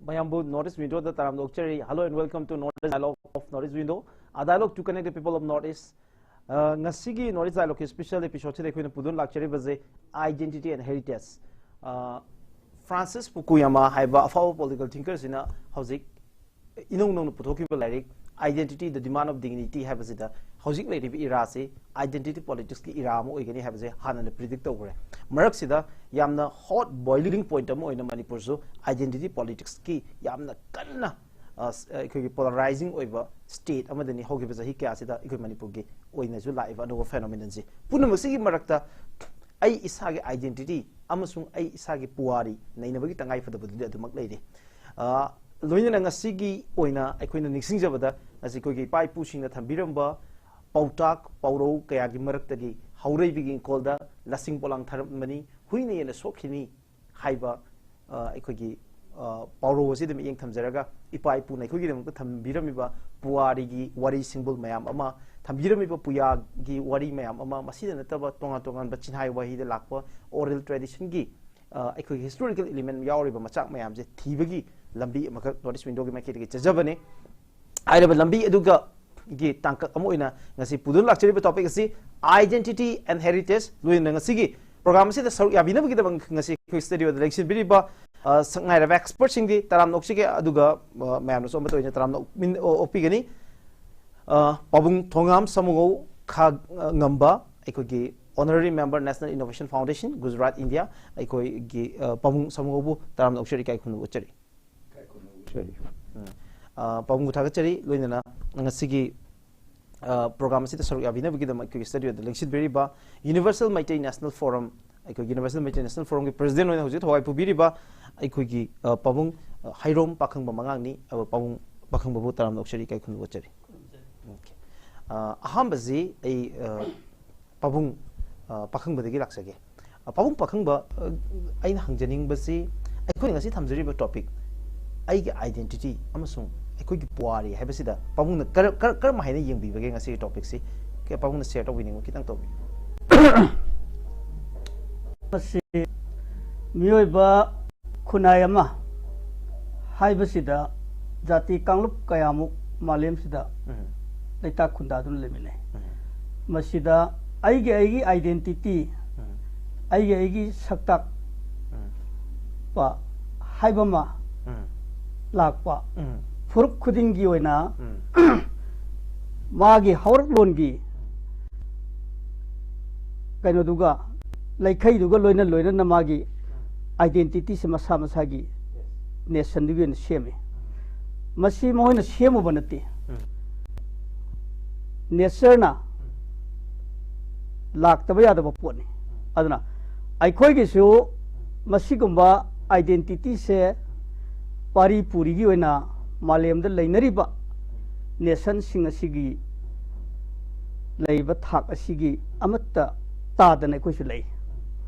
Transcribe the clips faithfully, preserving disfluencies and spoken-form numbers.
ꯃꯌꯥꯝꯕꯨ North East Window ꯗ ꯇꯔꯥꯝꯅ ꯑꯣꯛꯆꯔꯤ꯫ Hello and welcome to North East Dialogue of North East Window, a dialogue to connect the people of North East. ꯑ, ꯉꯁꯤꯒꯤ North East Dialogue ꯀꯤ special episode ꯁꯤꯗ ꯑꯩꯈꯣꯏꯅ ꯄꯨꯗꯨꯅ ꯂꯥꯛꯆꯔꯤꯕꯁꯦ identity and heritage꯫ ꯑ, Francis ꯐꯨꯀꯨꯌꯥꯃꯥ ꯍꯥꯏꯕ ꯑꯐꯥꯎꯕ political thinker ꯁꯤꯅ ꯍꯧꯖꯤꯛ ꯏꯅꯧ ꯅꯧꯅ ꯄꯨꯊꯣꯛꯈꯤꯕ ꯂꯥꯏꯔꯤꯛ Identity, The Demand of Dignity ꯍꯥꯏꯕꯁꯤꯗ ꯍꯧꯖꯤꯛ ꯂꯩꯔꯤꯕ ꯏꯔꯥꯁꯤ identity politics ꯀꯤ ꯏꯔꯥ ꯑꯃ ꯑꯣꯏꯒꯅꯤ ꯍꯥꯏꯕꯁꯦ ꯍꯥꯟꯅꯅ predict ꯇꯧꯈ꯭ꯔꯦ꯫ ꯃꯔꯛꯁꯤꯗ ꯌꯥꯝꯅ hot boiling point ꯑꯃ ꯑꯣꯏꯅ ꯃꯅꯤꯄꯨꯔꯁꯨ identity politics ꯀꯤ ꯌꯥꯝꯅ ꯀꯟꯅ, ꯑ, ꯁ-, ꯑꯩꯈꯣꯏꯒꯤ polarizing ꯑꯣꯏꯕ state ꯑꯃꯗꯅꯤ ꯍꯧꯈꯤꯕ ꯆꯍꯤ ꯀꯌꯥꯁꯤꯗ ꯑꯩꯈꯣꯏ ꯃꯅꯤꯄꯨꯔꯒꯤ ꯑꯣꯏꯅꯁꯨ ꯂꯥꯛꯏꯕ ꯑꯅꯧꯕ phenomenon ꯁꯤ꯫ ꯄꯨꯝꯅꯃꯛꯁꯤꯒꯤ ꯃꯔꯛꯇ ꯑꯩ ꯏꯁꯥꯒꯤ identity ꯑꯃꯁꯨꯡ ꯑꯩ ꯏꯁꯥꯒꯤ ꯄꯨꯋꯥꯔꯤ ꯅꯩꯅꯕꯒꯤ ꯇꯉꯥꯏ ꯐꯗꯕꯗꯨꯗꯤ ꯑꯗꯨꯃꯛ ꯂꯩꯔꯤ꯫ ꯑ, ꯂꯣꯏꯅꯅ ꯉꯁꯤꯒꯤ ꯑꯣꯏꯅ ꯑꯩꯈꯣꯏꯅ ꯅꯤꯡꯁꯤꯡꯖꯕꯗ ꯉꯁꯤ ꯑꯩꯈꯣꯏꯒꯤ ꯏꯄꯥ ꯏꯄꯨꯁꯤꯡꯅ ꯊꯝꯕꯤꯔꯝꯕ ꯄꯥꯎꯇꯥꯛ ꯄꯥꯎꯔꯧ ꯀꯌꯥꯒꯤ ꯃꯔꯛꯇꯒꯤ "ꯍꯧꯔꯩꯕꯤꯒꯤ ꯏꯪꯈꯣꯜꯗ ꯂꯁꯤꯡ ꯄꯣꯂꯥꯡ ꯊꯥꯔꯝꯕꯅꯤ, ꯍꯨꯏꯅ ꯍꯦꯟꯅ ꯁꯣꯛꯈꯤꯅꯤ" ꯍꯥꯏꯕ, ꯑ, ꯑꯩꯈꯣꯏꯒꯤ, ꯑ, ꯄꯥꯎꯔꯧ ꯑꯁꯤꯗ ꯃꯤꯠꯌꯦꯡ ꯊꯝꯖꯔꯒ ꯏꯄꯥ ꯏꯄꯨꯅ ꯑꯩꯈꯣꯏꯒꯤꯗꯃꯛꯇ ꯊꯝꯕꯤꯔꯝꯃꯤꯕ ꯄꯨꯋꯥꯔꯤꯒꯤ ꯋꯥꯔꯤ ꯁꯤꯡꯕꯨꯜ ꯃꯌꯥꯝ ꯑꯃ, ꯊꯝꯕꯤꯔꯝꯃꯤꯕ ꯄꯨꯌꯥꯒꯤ ꯋꯥꯔꯤ ꯃꯌꯥꯝ ꯑꯃ, ꯃꯁꯤꯗ ꯅꯠꯇꯕ ꯇꯣꯉꯥꯟ ꯇꯣꯉꯥꯟꯕ ꯆꯤꯟꯍꯥꯏ ꯋꯥꯍꯩꯗ ꯂꯥꯛꯄ oral tradition ꯒꯤ, ꯑ, ꯑꯩꯈꯣꯏꯒꯤ historical element ꯌꯥꯎꯔꯤꯕ ꯃꯆꯥꯛ ꯃꯌꯥꯝꯁꯦ ꯊꯤꯕꯒꯤ ꯂꯝꯕꯤ ꯑꯃꯈꯛ North East Window ꯒꯤ ꯃꯥꯏꯀꯩꯗꯒꯤ ꯆꯠꯆꯕꯅꯤ꯫ ꯍꯥꯏꯔꯤꯕ ꯂꯝꯕꯤ ꯑꯗꯨꯒ ꯒꯤ ꯇꯥꯡꯀꯛ ꯑꯃ ꯑꯣꯏꯅ ꯉꯁꯤ ꯄꯨꯗꯨꯅ ꯂꯥꯛꯆꯔꯤꯕ topic ꯑꯁꯤ Identity and Heritage꯫ ꯂꯣꯏꯅꯅ ꯉꯁꯤꯒꯤ program ꯑꯁꯤꯗ ꯁꯔꯨꯛ ꯌꯥꯕꯤꯅꯕꯒꯤꯗꯃꯛ ꯉꯁꯤ ꯑꯩꯈꯣꯏ studio ꯗ ꯂꯦꯡꯁꯤꯟꯕꯤꯔꯤꯕ, ꯑ, ꯁꯛꯅꯥꯏꯔꯕ expert ꯁꯤꯡꯗꯤ ꯇꯔꯥꯝꯅ ꯑꯣꯛꯆꯒꯦ, ꯑꯗꯨꯒ, ꯑ, ꯃꯌꯥꯝꯅꯁꯨ ꯑꯃꯠꯇ ꯑꯣꯏꯅ ꯇꯔꯥꯝꯅ ꯑꯣꯛꯃꯤꯟ-, ꯑꯣ-, ꯑꯣꯛꯄꯤꯒꯅꯤ꯫ ꯑ, ꯄꯥꯕꯨꯡ ꯊꯣꯉꯥꯝ ꯁꯥꯃꯨꯉꯧ ꯈꯥ-, ꯑ, ꯉꯝꯕ, ꯑꯩꯈꯣꯏꯒꯤ Honorary Member, National Innovation Foundation, Gujarat, India, ꯑꯩꯈꯣꯏꯒꯤ, ꯑ, ꯄꯥꯕꯨꯡ ꯁꯥꯃꯨꯉꯧꯕꯨ ꯇꯔꯥꯝꯅ ꯑꯣꯛꯆꯔꯤ, ꯏꯀꯥꯏ ꯈꯨꯝꯅꯕ ꯎꯠꯆꯔꯤ꯫ ꯎꯝ꯫ ꯑ, ꯄꯥꯕꯨꯡꯕꯨ ꯊꯥꯒꯠꯆꯔꯤ꯫ ꯂꯣꯏꯅꯅ ꯉꯁꯤꯒꯤ, ꯑ, program ꯑꯁꯤꯗ ꯁꯔꯨꯛ ꯌꯥꯕꯤꯅꯕꯒꯤꯗꯃꯛ ꯑꯩꯈꯣꯏꯒꯤ studio ꯗ ꯂꯦꯡꯁꯤꯟꯕꯤꯔꯤꯕ Universal Meitei National Forum, ꯑꯩꯈꯣꯏ Universal Meitei National Forum ꯒꯤ president ꯑꯣꯏꯅ ꯍꯧꯖꯤꯛ ꯊꯋꯥꯏ ꯄꯨꯕꯤꯔꯤꯕ ꯑꯩꯈꯣꯏꯒꯤ, ꯑ, ꯄꯥꯕꯨꯡ, ꯑ, ꯍꯩꯔꯣꯝ ꯄꯥꯈꯪꯕ ꯃꯉꯥꯡꯅꯤ꯫ ꯑ, ꯄꯥꯕꯨꯡ ꯄꯥꯈꯪꯕꯕꯨ ꯇꯔꯥꯝꯅ ꯑꯣꯛꯆꯔꯤ, ꯏꯀꯥꯏ ꯈꯨꯝꯅꯕ ꯎꯠꯆꯔꯤ꯫ Okay꯫ ꯑ, ꯑꯍꯥꯟꯕꯁꯤ ꯑꯩ, ꯑ, ꯄꯥꯕꯨꯡ, ꯑ, ꯄꯥꯈꯪꯕꯗꯒꯤ ꯂꯥꯛꯆꯒꯦ꯫ ꯑ, ꯄꯥꯕꯨꯡ ꯄꯥꯈꯪꯕ, ꯑ, ꯑꯩꯅ ꯍꯪꯖꯅꯤꯡꯕꯁꯤ ꯑꯩꯈꯣꯏꯅ ꯉꯁꯤ ꯊꯝꯖꯔꯤꯕ topic "ꯑꯩꯒꯤ identity ꯑꯃꯁꯨꯡ ꯑꯩꯈꯣꯏꯒꯤ ꯄꯨꯋꯥꯔꯤ" ꯍꯥꯏꯕꯁꯤꯗ ꯄꯥꯕꯨꯡꯅ ꯀꯔ-, ꯀꯔ-, ꯀꯔꯝ ꯍꯥꯏꯅ ꯌꯦꯡꯕꯤꯕꯒꯦ ꯉꯁꯤꯒꯤ topic ꯁꯤ? ꯀ-, ꯄꯥꯕꯨꯡꯅ share ꯇꯧꯕꯤꯅꯤꯡꯕ ꯈꯤꯇꯪ ꯇꯧꯕꯤꯌꯨ꯫ ꯃꯁꯤ ꯃꯤꯑꯣꯏꯕ ꯈꯨꯟꯅꯥꯏ ꯑꯃ ꯍꯥꯏꯕꯁꯤꯗ ꯖꯥꯇꯤ ꯀꯥꯡꯂꯨꯞ ꯀꯌꯥꯃꯨꯛ ꯃꯥꯂꯦꯝꯁꯤꯗ ꯎꯝ, ꯂꯩꯇꯥꯛ ꯈꯨꯟꯗꯥꯗꯨꯅ ꯂꯩꯃꯤꯟꯅꯩ꯫ ꯎꯝ, ꯃꯁꯤꯗ ꯑꯩꯒꯤ ꯑꯩꯒꯤ identity, ꯎꯝ, ꯑꯩꯒꯤ ꯑꯩꯒꯤ ꯁꯛꯇꯥꯛ ꯎꯝ, ꯄ ꯍꯥꯏꯕ ꯑꯃ ꯎꯝ, ꯂꯥꯛꯄ, ꯎꯝ, ꯐꯨꯔꯨꯞ ꯈꯨꯗꯤꯡꯒꯤ ꯑꯣꯏꯅ ꯎꯝ, ꯃꯥꯒꯤ ꯍꯧꯔꯛꯂꯣꯟꯒꯤ ꯀꯩꯅꯣꯗꯨꯒ, ꯂꯩꯈꯩꯗꯨꯒ ꯂꯣꯏꯅ ꯂꯣꯏꯅꯅ ꯃꯥꯒꯤ identityꯁꯦ ꯃꯁꯥ ꯃꯁꯥꯒꯤ nationꯗꯨꯒꯤ ꯑꯣꯏꯅ ꯁꯦꯝꯃꯤ꯫ ꯃꯁꯤ ꯃꯈꯣꯏꯅ ꯁꯦꯝꯃꯨꯕ ꯅꯠꯇꯦ, ꯎꯝ, natureꯅ ꯂꯥꯛꯇꯕ ꯌꯥꯗꯕ ꯄꯣꯠꯅꯤ꯫ ꯑꯗꯨꯅ ꯑꯩꯈꯣꯏꯒꯤꯁꯨ ꯃꯁꯤꯒꯨꯝꯕ identityꯁꯦ ꯄꯥꯔꯤ ꯄꯨꯔꯤꯒꯤ ꯑꯣꯏꯅ ꯃꯥꯂꯦꯝꯗ ꯂꯩꯅꯔꯤꯕ nationꯁꯤꯡ ꯑꯁꯤꯒꯤ ꯂꯩꯔꯤꯕ ꯊꯥꯛ ꯑꯁꯤꯒꯤ ꯑꯃꯠꯇ ꯇꯥꯗꯅ ꯑꯩꯈꯣꯏꯁꯨ ꯂꯩ꯫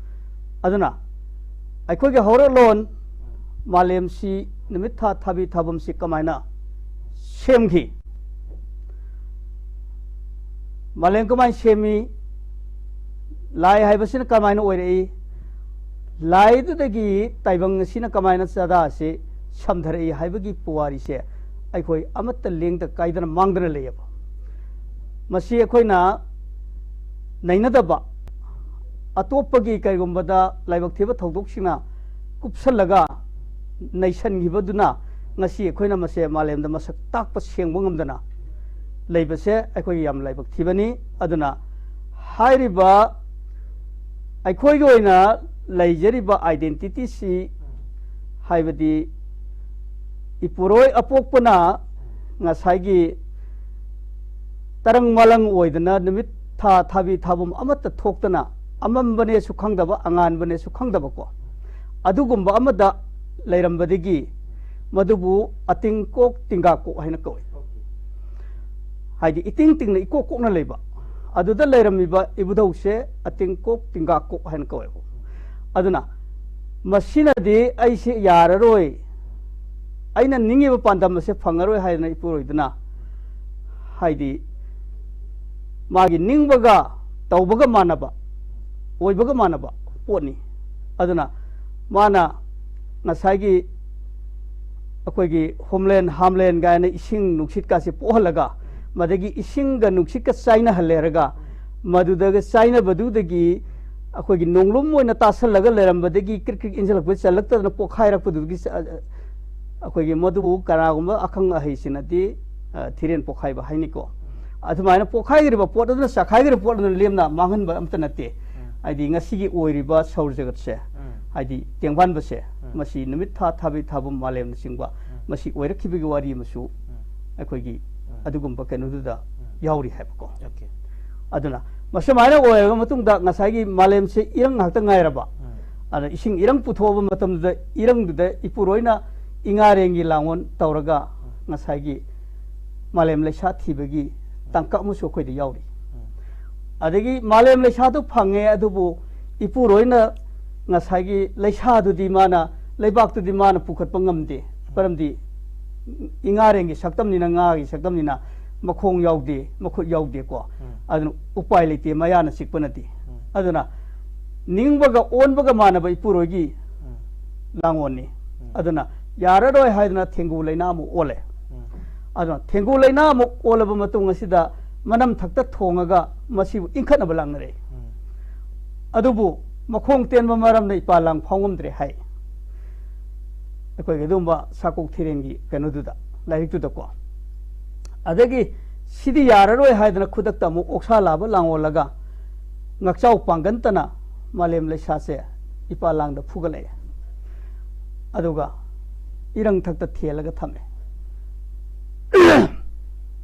ꯑꯗꯨꯅ ꯑꯩꯈꯣꯏꯒꯤ ꯍꯧꯔꯛꯂꯣꯟ ꯃꯥꯂꯦꯝꯁꯤ ꯅꯨꯃꯤꯠ ꯊꯥ ꯊꯥꯕꯤ ꯊꯥꯕꯝꯁꯤ ꯀꯃꯥꯏꯅ ꯁꯦꯝꯈꯤ? ꯃꯥꯂꯦꯝ ꯀꯃꯥꯏꯅ ꯁꯦꯝꯃꯤ? ꯂꯥꯏ ꯍꯥꯏꯕꯁꯤꯅ ꯀꯃꯥꯏꯅ ꯑꯣꯏꯔꯛꯏ? ꯂꯥꯏꯗꯨꯗꯒꯤ ꯇꯥꯏꯕꯪ ꯑꯁꯤꯅ ꯀꯃꯥꯏꯅ ꯆꯥꯗꯥ ꯑꯁꯤ ꯁꯝꯊꯔꯛꯏ ꯍꯥꯏꯕꯒꯤ ꯄꯨꯋꯥꯔꯤꯁꯦ ꯑꯩꯈꯣꯏ ꯑꯃꯠꯇ ꯂꯦꯡꯗ ꯀꯥꯏꯗꯅ ꯃꯥꯡꯗꯅ ꯂꯩꯌꯦꯕ꯫ ꯃꯁꯤ ꯑꯩꯈꯣꯏꯅ ꯅꯩꯅꯗꯕ, ꯑꯇꯣꯞꯄꯒꯤ ꯀꯔꯤꯒꯨꯝꯕꯗ ꯂꯥꯏꯕꯛ ꯊꯤꯕ ꯊꯧꯗꯣꯛꯁꯤꯡꯅ ꯀꯨꯞꯁꯜꯂꯒ ꯅꯩꯁꯟꯈꯤꯕꯗꯨꯅ ꯉꯁꯤ ꯑꯩꯈꯣꯏꯅ ꯃꯁꯦ ꯃꯥꯂꯦꯝꯗ ꯃꯁꯛ ꯇꯥꯛꯄ ꯁꯦꯡꯕ ꯉꯝꯗꯅ ꯂꯩꯕꯁꯦ ꯑꯩꯈꯣꯏꯒꯤ ꯌꯥꯝ ꯂꯥꯏꯕꯛ ꯊꯤꯕꯅꯤ꯫ ꯑꯗꯨꯅ ꯍꯥꯏꯔꯤꯕ ꯑꯩꯈꯣꯏꯒꯤ ꯑꯣꯏꯅ ꯂꯩꯖꯔꯤꯕ identityꯁꯤ, ꯍꯥꯏꯕꯗꯤ ꯏꯄꯨꯔꯣꯏ ꯑꯄꯣꯛꯄꯅ ꯉꯁꯥꯏꯒꯤ ꯇꯔꯪ ꯃꯥꯂꯪ ꯑꯣꯏꯗꯅ ꯅꯨꯃꯤꯠ ꯊꯥ ꯊꯥꯕꯤ ꯊꯥꯕꯝ ꯑꯃꯠꯇ ꯊꯣꯛꯇꯅ ꯑꯃꯝꯕꯅꯦꯁꯨ ꯈꯪꯗꯕ, ꯑꯉꯥꯟꯕꯅꯦꯁꯨ ꯈꯪꯗꯕꯀꯣ, ꯑꯗꯨꯒꯨꯝꯕ ꯑꯃꯗ ꯂꯩꯔꯝꯕꯗꯒꯤ ꯃꯗꯨꯕꯨ ꯑꯇꯤꯡꯀꯣꯛ ꯇꯤꯡꯒꯥꯀꯣꯛ ꯍꯥꯏꯅ ꯀꯧꯏ꯫ ꯍꯥꯏꯗꯤ ꯏꯇꯤꯡ ꯇꯤꯡꯅ ꯏꯀꯣꯛ ꯀꯣꯛꯅ ꯂꯩꯕ, ꯑꯗꯨꯗ ꯂꯩꯔꯝꯃꯤꯕ ꯏꯕꯨꯙꯧꯁꯦ ꯑꯇꯤꯡꯀꯣꯛ ꯇꯤꯡꯒꯥꯀꯣꯛ ꯍꯥꯏꯅ ꯀꯧꯋꯦꯕ꯫ ꯑꯗꯨꯅ ꯃꯁꯤꯅꯗꯤ ꯑꯩꯁꯦ ꯌꯥꯔꯔꯣꯏ, ꯑꯩꯅ ꯅꯤꯡꯉꯤꯕ ꯄꯥꯟꯗꯝ ꯑꯁꯦ ꯐꯪꯉꯔꯣꯏ ꯍꯥꯏꯗꯅ ꯏꯄꯨꯔꯣꯏꯗꯨꯅ, ꯍꯥꯏꯗꯤ ꯃꯥꯒꯤ ꯅꯤꯡꯕꯒ ꯇꯧꯕꯒ ꯃꯥꯟꯅꯕ, ꯑꯣꯏꯕꯒ ꯃꯥꯟꯅꯕ ꯄꯣꯠꯅꯤ꯫ ꯑꯗꯨꯅ ꯃꯥꯅ ꯉꯁꯥꯏꯒꯤ ꯑꯩꯈꯣꯏꯒꯤ ꯍꯣꯝꯂꯦꯟ ꯍꯥꯝꯂꯦꯟ ꯀꯥꯏꯅ ꯏꯁꯤꯡ ꯅꯨꯡꯁꯤꯠꯀꯥꯁꯦ ꯄꯣꯛꯍꯜꯂꯒ, ꯃꯗꯒꯤ ꯏꯁꯤꯡꯒ ꯅꯨꯡꯁꯤꯠꯀ ꯆꯥꯏꯅꯍꯜꯂꯦꯔꯒ, ꯃꯗꯨꯗꯒ ꯆꯥꯏꯅꯕꯗꯨꯗꯒꯤ ꯑꯩꯈꯣꯏꯒꯤ ꯅꯣꯡꯂꯨꯝ ꯑꯣꯏꯅ ꯇꯥꯁꯜꯂꯒ ꯂꯩꯔꯝꯕꯗꯒꯤ ꯀ꯭ꯔꯤꯛ ꯀ꯭ꯔꯤꯛ ꯏꯟꯁꯤꯜꯂꯛꯄ ꯆꯜꯂꯛꯇꯗꯅ ꯄꯣꯛꯈꯥꯏꯔꯛꯄꯗꯨꯒꯤ ꯆ-, ꯑꯩꯈꯣꯏꯒꯤ ꯃꯗꯨꯕꯨ ꯀꯅꯥꯒꯨꯝꯕ ꯑꯈꯪ ꯑꯍꯩꯁꯤꯅꯗꯤ, ꯑ, ꯊꯤꯔꯦꯟ ꯄꯣꯛꯈꯥꯏꯕ ꯍꯥꯏꯅꯤꯀꯣ꯫ ꯑꯗꯨꯃꯥꯏꯅ ꯄꯣꯛꯈꯥꯏꯈ꯭ꯔꯤꯕ ꯄꯣꯠ ꯑꯗꯨꯅ, ꯆꯈꯥꯏꯈ꯭ꯔꯤꯕ ꯄꯣꯠ ꯑꯗꯨꯅ ꯂꯦꯝꯅ ꯃꯥꯡꯍꯟꯕ ꯑꯝꯇ ꯅꯠꯇꯦ꯫ ꯎꯝ꯫ ꯍꯥꯏꯗꯤ ꯉꯁꯤꯒꯤ ꯑꯣꯏꯔꯤꯕ ꯁꯧꯔ ꯖꯒꯠꯁꯦ, ꯎꯝ꯫ ꯍꯥꯏꯗꯤ ꯇꯦꯡꯕꯥꯟꯕꯁꯦ, ꯎꯝ꯫ ꯃꯁꯤ ꯅꯨꯃꯤꯠ, ꯊꯥ, ꯊꯥꯕꯩ ꯊꯥꯕꯝ, ꯃꯥꯂꯦꯝꯅꯆꯤꯡꯕ, ꯎꯝ꯫ ꯃꯁꯤ ꯑꯣꯏꯔꯛꯈꯤꯕꯒꯤ ꯋꯥꯔꯤ ꯑꯃꯁꯨ ꯎꯝ꯫ ꯑꯩꯈꯣꯏꯒꯤ ꯎꯝ꯫ ꯑꯗꯨꯒꯨꯝꯕ ꯀꯩꯅꯣꯗꯨꯗ ꯎꯝ꯫ ꯌꯥꯎꯔꯤ ꯍꯥꯏꯕꯀꯣ꯫ ꯑꯣꯀꯦ꯫ ꯑꯗꯨꯅ ꯃꯁꯨꯃꯥꯏꯅ ꯑꯣꯏꯔꯕ ꯃꯇꯨꯡꯗ ꯉꯁꯥꯏꯒꯤ ꯃꯥꯂꯦꯝꯁꯦ ꯏꯔꯪ ꯉꯥꯛꯇ ꯉꯥꯏꯔꯕ, ꯎꯝ꯫ ꯑꯗ ꯏꯁꯤꯡ ꯏꯔꯪ ꯄꯨꯊꯣꯛꯑꯕ ꯃꯇꯝꯗꯨꯗ ꯏꯔꯪꯗꯨꯗ ꯏꯄꯨꯔꯣꯏꯅ ꯏꯉꯥꯔꯦꯟꯒꯤ ꯂꯥꯡꯑꯣꯟ ꯇꯧꯔꯒ ꯎꯝ꯫ ꯉꯁꯥꯏꯒꯤ ꯃꯥꯂꯦꯝ ꯂꯩꯁꯥ ꯊꯤꯕꯒꯤ ꯇꯥꯡꯀꯛ ꯑꯃꯁꯨ ꯑꯩꯈꯣꯏꯗ ꯌꯥꯎꯔꯤ꯫ ꯎꯝ꯫ ꯑꯗꯒꯤ ꯃꯥꯂꯦꯝ ꯂꯩꯁꯥꯗꯨ ꯐꯪꯉꯦ, ꯑꯗꯨꯕꯨ ꯏꯄꯨꯔꯣꯏꯅ ꯉꯁꯥꯏꯒꯤ ꯂꯩꯁꯥꯗꯨꯗꯤ ꯃꯥꯅ, ꯂꯩꯕꯥꯛꯇꯨꯗꯤ ꯃꯥꯅ ꯄꯨꯈꯠꯄ ꯉꯝꯗꯦ꯫ ꯃꯔꯝꯗꯤ ꯏꯉꯥꯔꯦꯟꯒꯤ ꯁꯛꯇꯝꯅꯤꯅ, ꯉꯥꯒꯤ ꯁꯛꯇꯝꯅꯤꯅ ꯃꯈꯣꯡ ꯌꯥꯎꯗꯦ, ꯃꯈꯨꯠ ꯌꯥꯎꯗꯦꯀꯣ꯫ ꯎꯝ꯫ ꯑꯗꯨꯅ ꯎꯄꯥꯏ ꯂꯩꯇꯦ, ꯃꯌꯥꯅ ꯆꯤꯛꯄꯅꯗꯤ꯫ ꯎꯝ꯫ ꯑꯗꯨꯅ ꯅꯤꯡꯕꯒ ꯑꯣꯟꯕꯒ ꯃꯥꯟꯅꯕ ꯏꯄꯨꯔꯣꯏꯒꯤ ꯎꯝ꯫ ꯂꯥꯡꯑꯣꯟꯅꯤ꯫ ꯎꯝ꯫ ꯑꯗꯨꯅ ꯌꯥꯔꯔꯣꯏ ꯍꯥꯏꯗꯅ ꯊꯦꯡꯒꯨ ꯂꯩꯅꯥ ꯑꯃꯨꯛ ꯑꯣꯜꯂꯦ꯫ ꯎꯝ꯫ ꯑꯗꯨꯅ ꯊꯦꯡꯒꯨ ꯂꯩꯅꯥ ꯑꯃꯨꯛ ꯑꯣꯜꯂꯕ ꯃꯇꯨꯡ ꯑꯁꯤꯗ ꯃꯅꯝ ꯊꯛꯇ ꯊꯣꯡꯉꯒ ꯃꯁꯤꯕꯨ ꯏꯟꯈꯠꯅꯕ ꯂꯥꯡꯅꯔꯦ꯫ ꯎꯝ꯫ ꯑꯗꯨꯕꯨ ꯃꯈꯣꯡ ꯇꯦꯟꯕ ꯃꯔꯝꯅ ꯏꯄꯥ ꯂꯥꯡ ꯐꯥꯎ ꯉꯝꯗ꯭ꯔꯦ ꯍꯥꯏ꯫ ꯑꯩꯈꯣꯏꯒꯤ ꯑꯗꯨꯒꯨꯝꯕ ꯁꯥꯀꯣꯛ ꯊꯤꯔꯦꯟꯒꯤ ꯀꯩꯅꯣꯗꯨꯗ, ꯂꯥꯏꯔꯤꯛꯇꯨꯗꯀꯣ꯫ ꯑꯗꯒꯤ ꯁꯤꯗꯤ ꯌꯥꯔꯔꯣꯏ ꯍꯥꯏꯗꯅ ꯈꯨꯗꯛꯇ ꯑꯃꯨꯛ ꯑꯣꯛꯁꯥ ꯂꯥꯕ ꯂꯥꯡꯑꯣꯜꯂꯒ ꯉꯥꯛꯆꯥꯎ ꯄꯥꯡꯒꯟꯇꯅ ꯃꯥꯂꯦꯝ ꯂꯩꯁꯥꯁꯦ ꯏꯄꯥ ꯂꯥꯡꯗ ꯐꯨꯒꯠꯂꯛꯑꯦ꯫ ꯑꯗꯨꯒ ꯏꯔꯪ ꯊꯛꯇ ꯊꯦꯜꯂꯒ ꯊꯝꯃꯦ꯫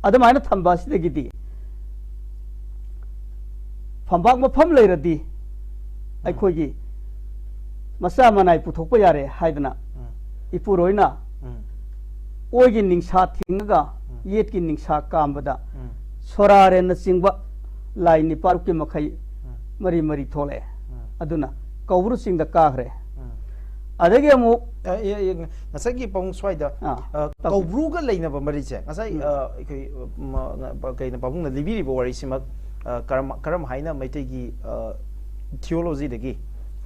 ꯑꯗꯨꯃꯥꯏꯅ ꯊꯝꯕ ꯑꯁꯤꯗꯒꯤꯗꯤ ꯐꯝꯕꯥꯛ ꯃꯐꯝ ꯂꯩꯔꯗꯤ ꯑꯩꯈꯣꯏꯒꯤ ꯃꯆꯥ ꯃꯅꯥꯏ ꯄꯨꯊꯣꯛꯄ ꯌꯥꯔꯦ ꯍꯥꯏꯗꯅ ꯎꯝ꯫ ꯏꯄꯨꯔꯣꯏꯅ ꯎꯝ꯫ ꯑꯣꯏꯒꯤ ꯅꯤꯡꯁꯥ ꯊꯤꯡꯉꯒ ꯎꯝ꯫ ꯌꯦꯠꯀꯤ ꯅꯤꯡꯁꯥ ꯀꯥꯝꯕꯗ ꯎꯝ꯫ ꯁꯣꯔꯥꯔꯦꯟꯅꯆꯤꯡꯕ ꯂꯥꯏ ꯅꯤꯄꯥꯜꯀꯤ ꯃꯈꯩ ꯎꯝ꯫ ꯃꯔꯤ ꯃꯔꯤ ꯊꯣꯛꯂꯛꯑꯦ꯫ ꯎꯝ꯫ ꯑꯗꯨꯅ ꯀꯧꯕ꯭ꯔꯨ ꯆꯤꯡꯗ ꯀꯥꯈ꯭ꯔꯦ꯫ ꯎꯝ꯫ ꯑꯗꯒꯤ ꯑꯃꯨꯛ ꯑ, ꯑꯦ, ꯑꯦ, ꯉꯁꯥꯏꯒꯤ ꯄꯥꯕꯨꯡ ꯁ꯭ꯋꯥꯏꯗ, ꯑꯥ, ꯑ, ꯇꯥꯛꯄꯤꯌꯨ꯫ ꯀꯧꯕ꯭ꯔꯨꯒ ꯂꯩꯅꯕ ꯃꯔꯤꯁꯦ ꯉꯁꯥꯏ, ꯎꯝ꯫ ꯑ, ꯑꯩꯈꯣꯏ, ꯃ, ꯉ-, ꯄ-, ꯀꯩꯅꯣ, ꯄꯥꯕꯨꯡꯅ ꯂꯤꯕꯤꯔꯤꯕ ꯋꯥꯔꯤꯁꯤꯃꯛ, ꯑ, ꯀꯔꯝ, ꯀꯔꯝ ꯍꯥꯏꯅ ꯃꯩꯇꯩꯒꯤ, ꯑ, theologyꯗꯒꯤ,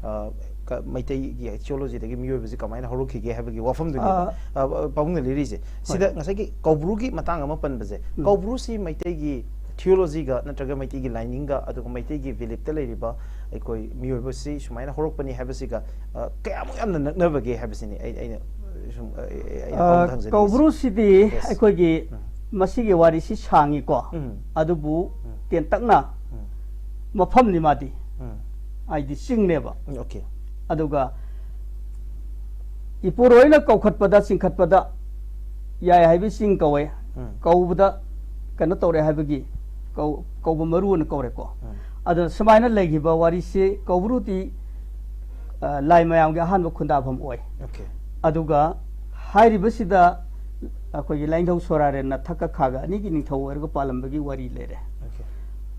ꯑ, ꯀ- ꯃꯩꯇꯩꯒꯤ ꯊꯤꯑꯣꯂꯣꯖꯤꯗꯒꯤ ꯃꯤꯑꯣꯏꯕꯁꯤ ꯀꯃꯥꯏꯅ ꯍꯧꯔꯛꯈꯤꯒꯦ ꯍꯥꯏꯕꯒꯤ ꯋꯥꯐꯝꯗꯨꯅꯦꯕ, ꯑ, ꯑ, ꯄꯥꯕꯨꯡꯅ ꯂꯤꯔꯤꯁꯦ꯫ ꯁꯤꯗ ꯉꯁꯥꯏꯒꯤ ꯀꯧꯕ꯭ꯔꯨꯒꯤ ꯃꯇꯥꯡ ꯑꯃ ꯄꯟꯕꯁꯦ, ꯎꯝ꯫ ꯀꯧꯕ꯭ꯔꯨꯁꯤ ꯃꯩꯇꯩꯒꯤ ꯊꯤꯑꯣꯂꯣꯖꯤꯒ ꯅꯠꯇ꯭ꯔꯒ ꯃꯩꯇꯩꯒꯤ ꯂꯥꯏꯅꯤꯡꯒ ꯑꯗꯨꯒ ꯃꯩꯇꯩꯒꯤ ꯕꯤꯂꯤꯞꯇ ꯂꯩꯔꯤꯕ ꯑꯩꯈꯣꯏ ꯃꯤꯑꯣꯏꯕꯁꯤ ꯁꯨꯃꯥꯏꯅ ꯍꯧꯔꯛꯄꯅꯤ ꯍꯥꯏꯕꯁꯤꯒ, ꯑ, ꯀꯌꯥꯃꯨꯛ ꯌꯥꯝꯅ ꯅꯛꯅꯕꯒꯦ ꯍꯥꯏꯕꯁꯤꯅꯤ ꯑꯩ, ꯑꯩꯅ ꯁꯨꯝ, ꯑ, ꯑꯩꯅ ꯑ, ꯄꯥꯕꯨꯡꯗ ꯍꯪꯖꯅꯤꯡꯉꯤꯁꯦ꯫ ꯀꯧꯕ꯭ꯔꯨꯁꯤꯗꯤ Yes. ꯑꯩꯈꯣꯏꯒꯤ ꯎꯝ꯫ ꯃꯁꯤꯒꯤ ꯋꯥꯔꯤꯁꯤ ꯁꯥꯡꯉꯤꯀꯣ, ꯎꯝ꯫ ꯑꯗꯨꯕꯨ ꯎꯝ꯫ ꯇꯦꯟꯇꯛꯅ ꯎꯝ꯫ ꯃꯐꯝꯅꯤ ꯃꯥꯗꯤ, ꯎꯝ꯫ ꯍꯥꯏꯗꯤ ꯆꯤꯡꯅꯦꯕ꯫ ꯎꯝ, okay꯫ ꯑꯗꯨꯒ ꯏꯄꯨꯔꯣꯏꯅ ꯀꯧꯈꯠꯄꯗ, ꯆꯤꯡꯈꯠꯄꯗ ꯌꯥꯏ ꯍꯥꯏꯕ ꯆꯤꯡ ꯀꯧꯋꯦ꯫ ꯎꯝ꯫ ꯀꯧꯕꯗ ꯀꯩꯅꯣ ꯇꯧꯔꯦ ꯍꯥꯏꯕꯒꯤ ꯀꯧ-, ꯀꯧꯕ ꯃꯔꯨ ꯑꯣꯏꯅ ꯀꯧꯔꯦꯀꯣ꯫ ꯎꯝ꯫ ꯑꯗꯨꯅ ꯁꯨꯃꯥꯏꯅ ꯂꯩꯈꯤꯕ ꯋꯥꯔꯤꯁꯤ ꯀꯧꯕ꯭ꯔꯨꯗꯤ, ꯑ, ꯂꯥꯏ ꯃꯌꯥꯝꯒꯤ ꯑꯍꯥꯟꯕ ꯈꯨꯟꯗꯥꯐꯝ ꯑꯣꯏ꯫ Okay꯫ ꯑꯗꯨꯒ ꯍꯥꯏꯔꯤꯕꯁꯤꯗ ꯑꯩꯈꯣꯏꯒꯤ ꯂꯥꯏꯅꯤꯡꯊꯧ ꯁꯣꯔꯥꯔꯦꯟꯅ ꯊꯛꯀ ꯈꯥꯒ ꯑꯅꯤꯒꯤ ꯅꯤꯡꯊꯧ ꯑꯣꯏꯔꯒ ꯄꯥꯜꯂꯝꯕꯒꯤ ꯋꯥꯔꯤ ꯂꯩꯔꯦ꯫ Okay꯫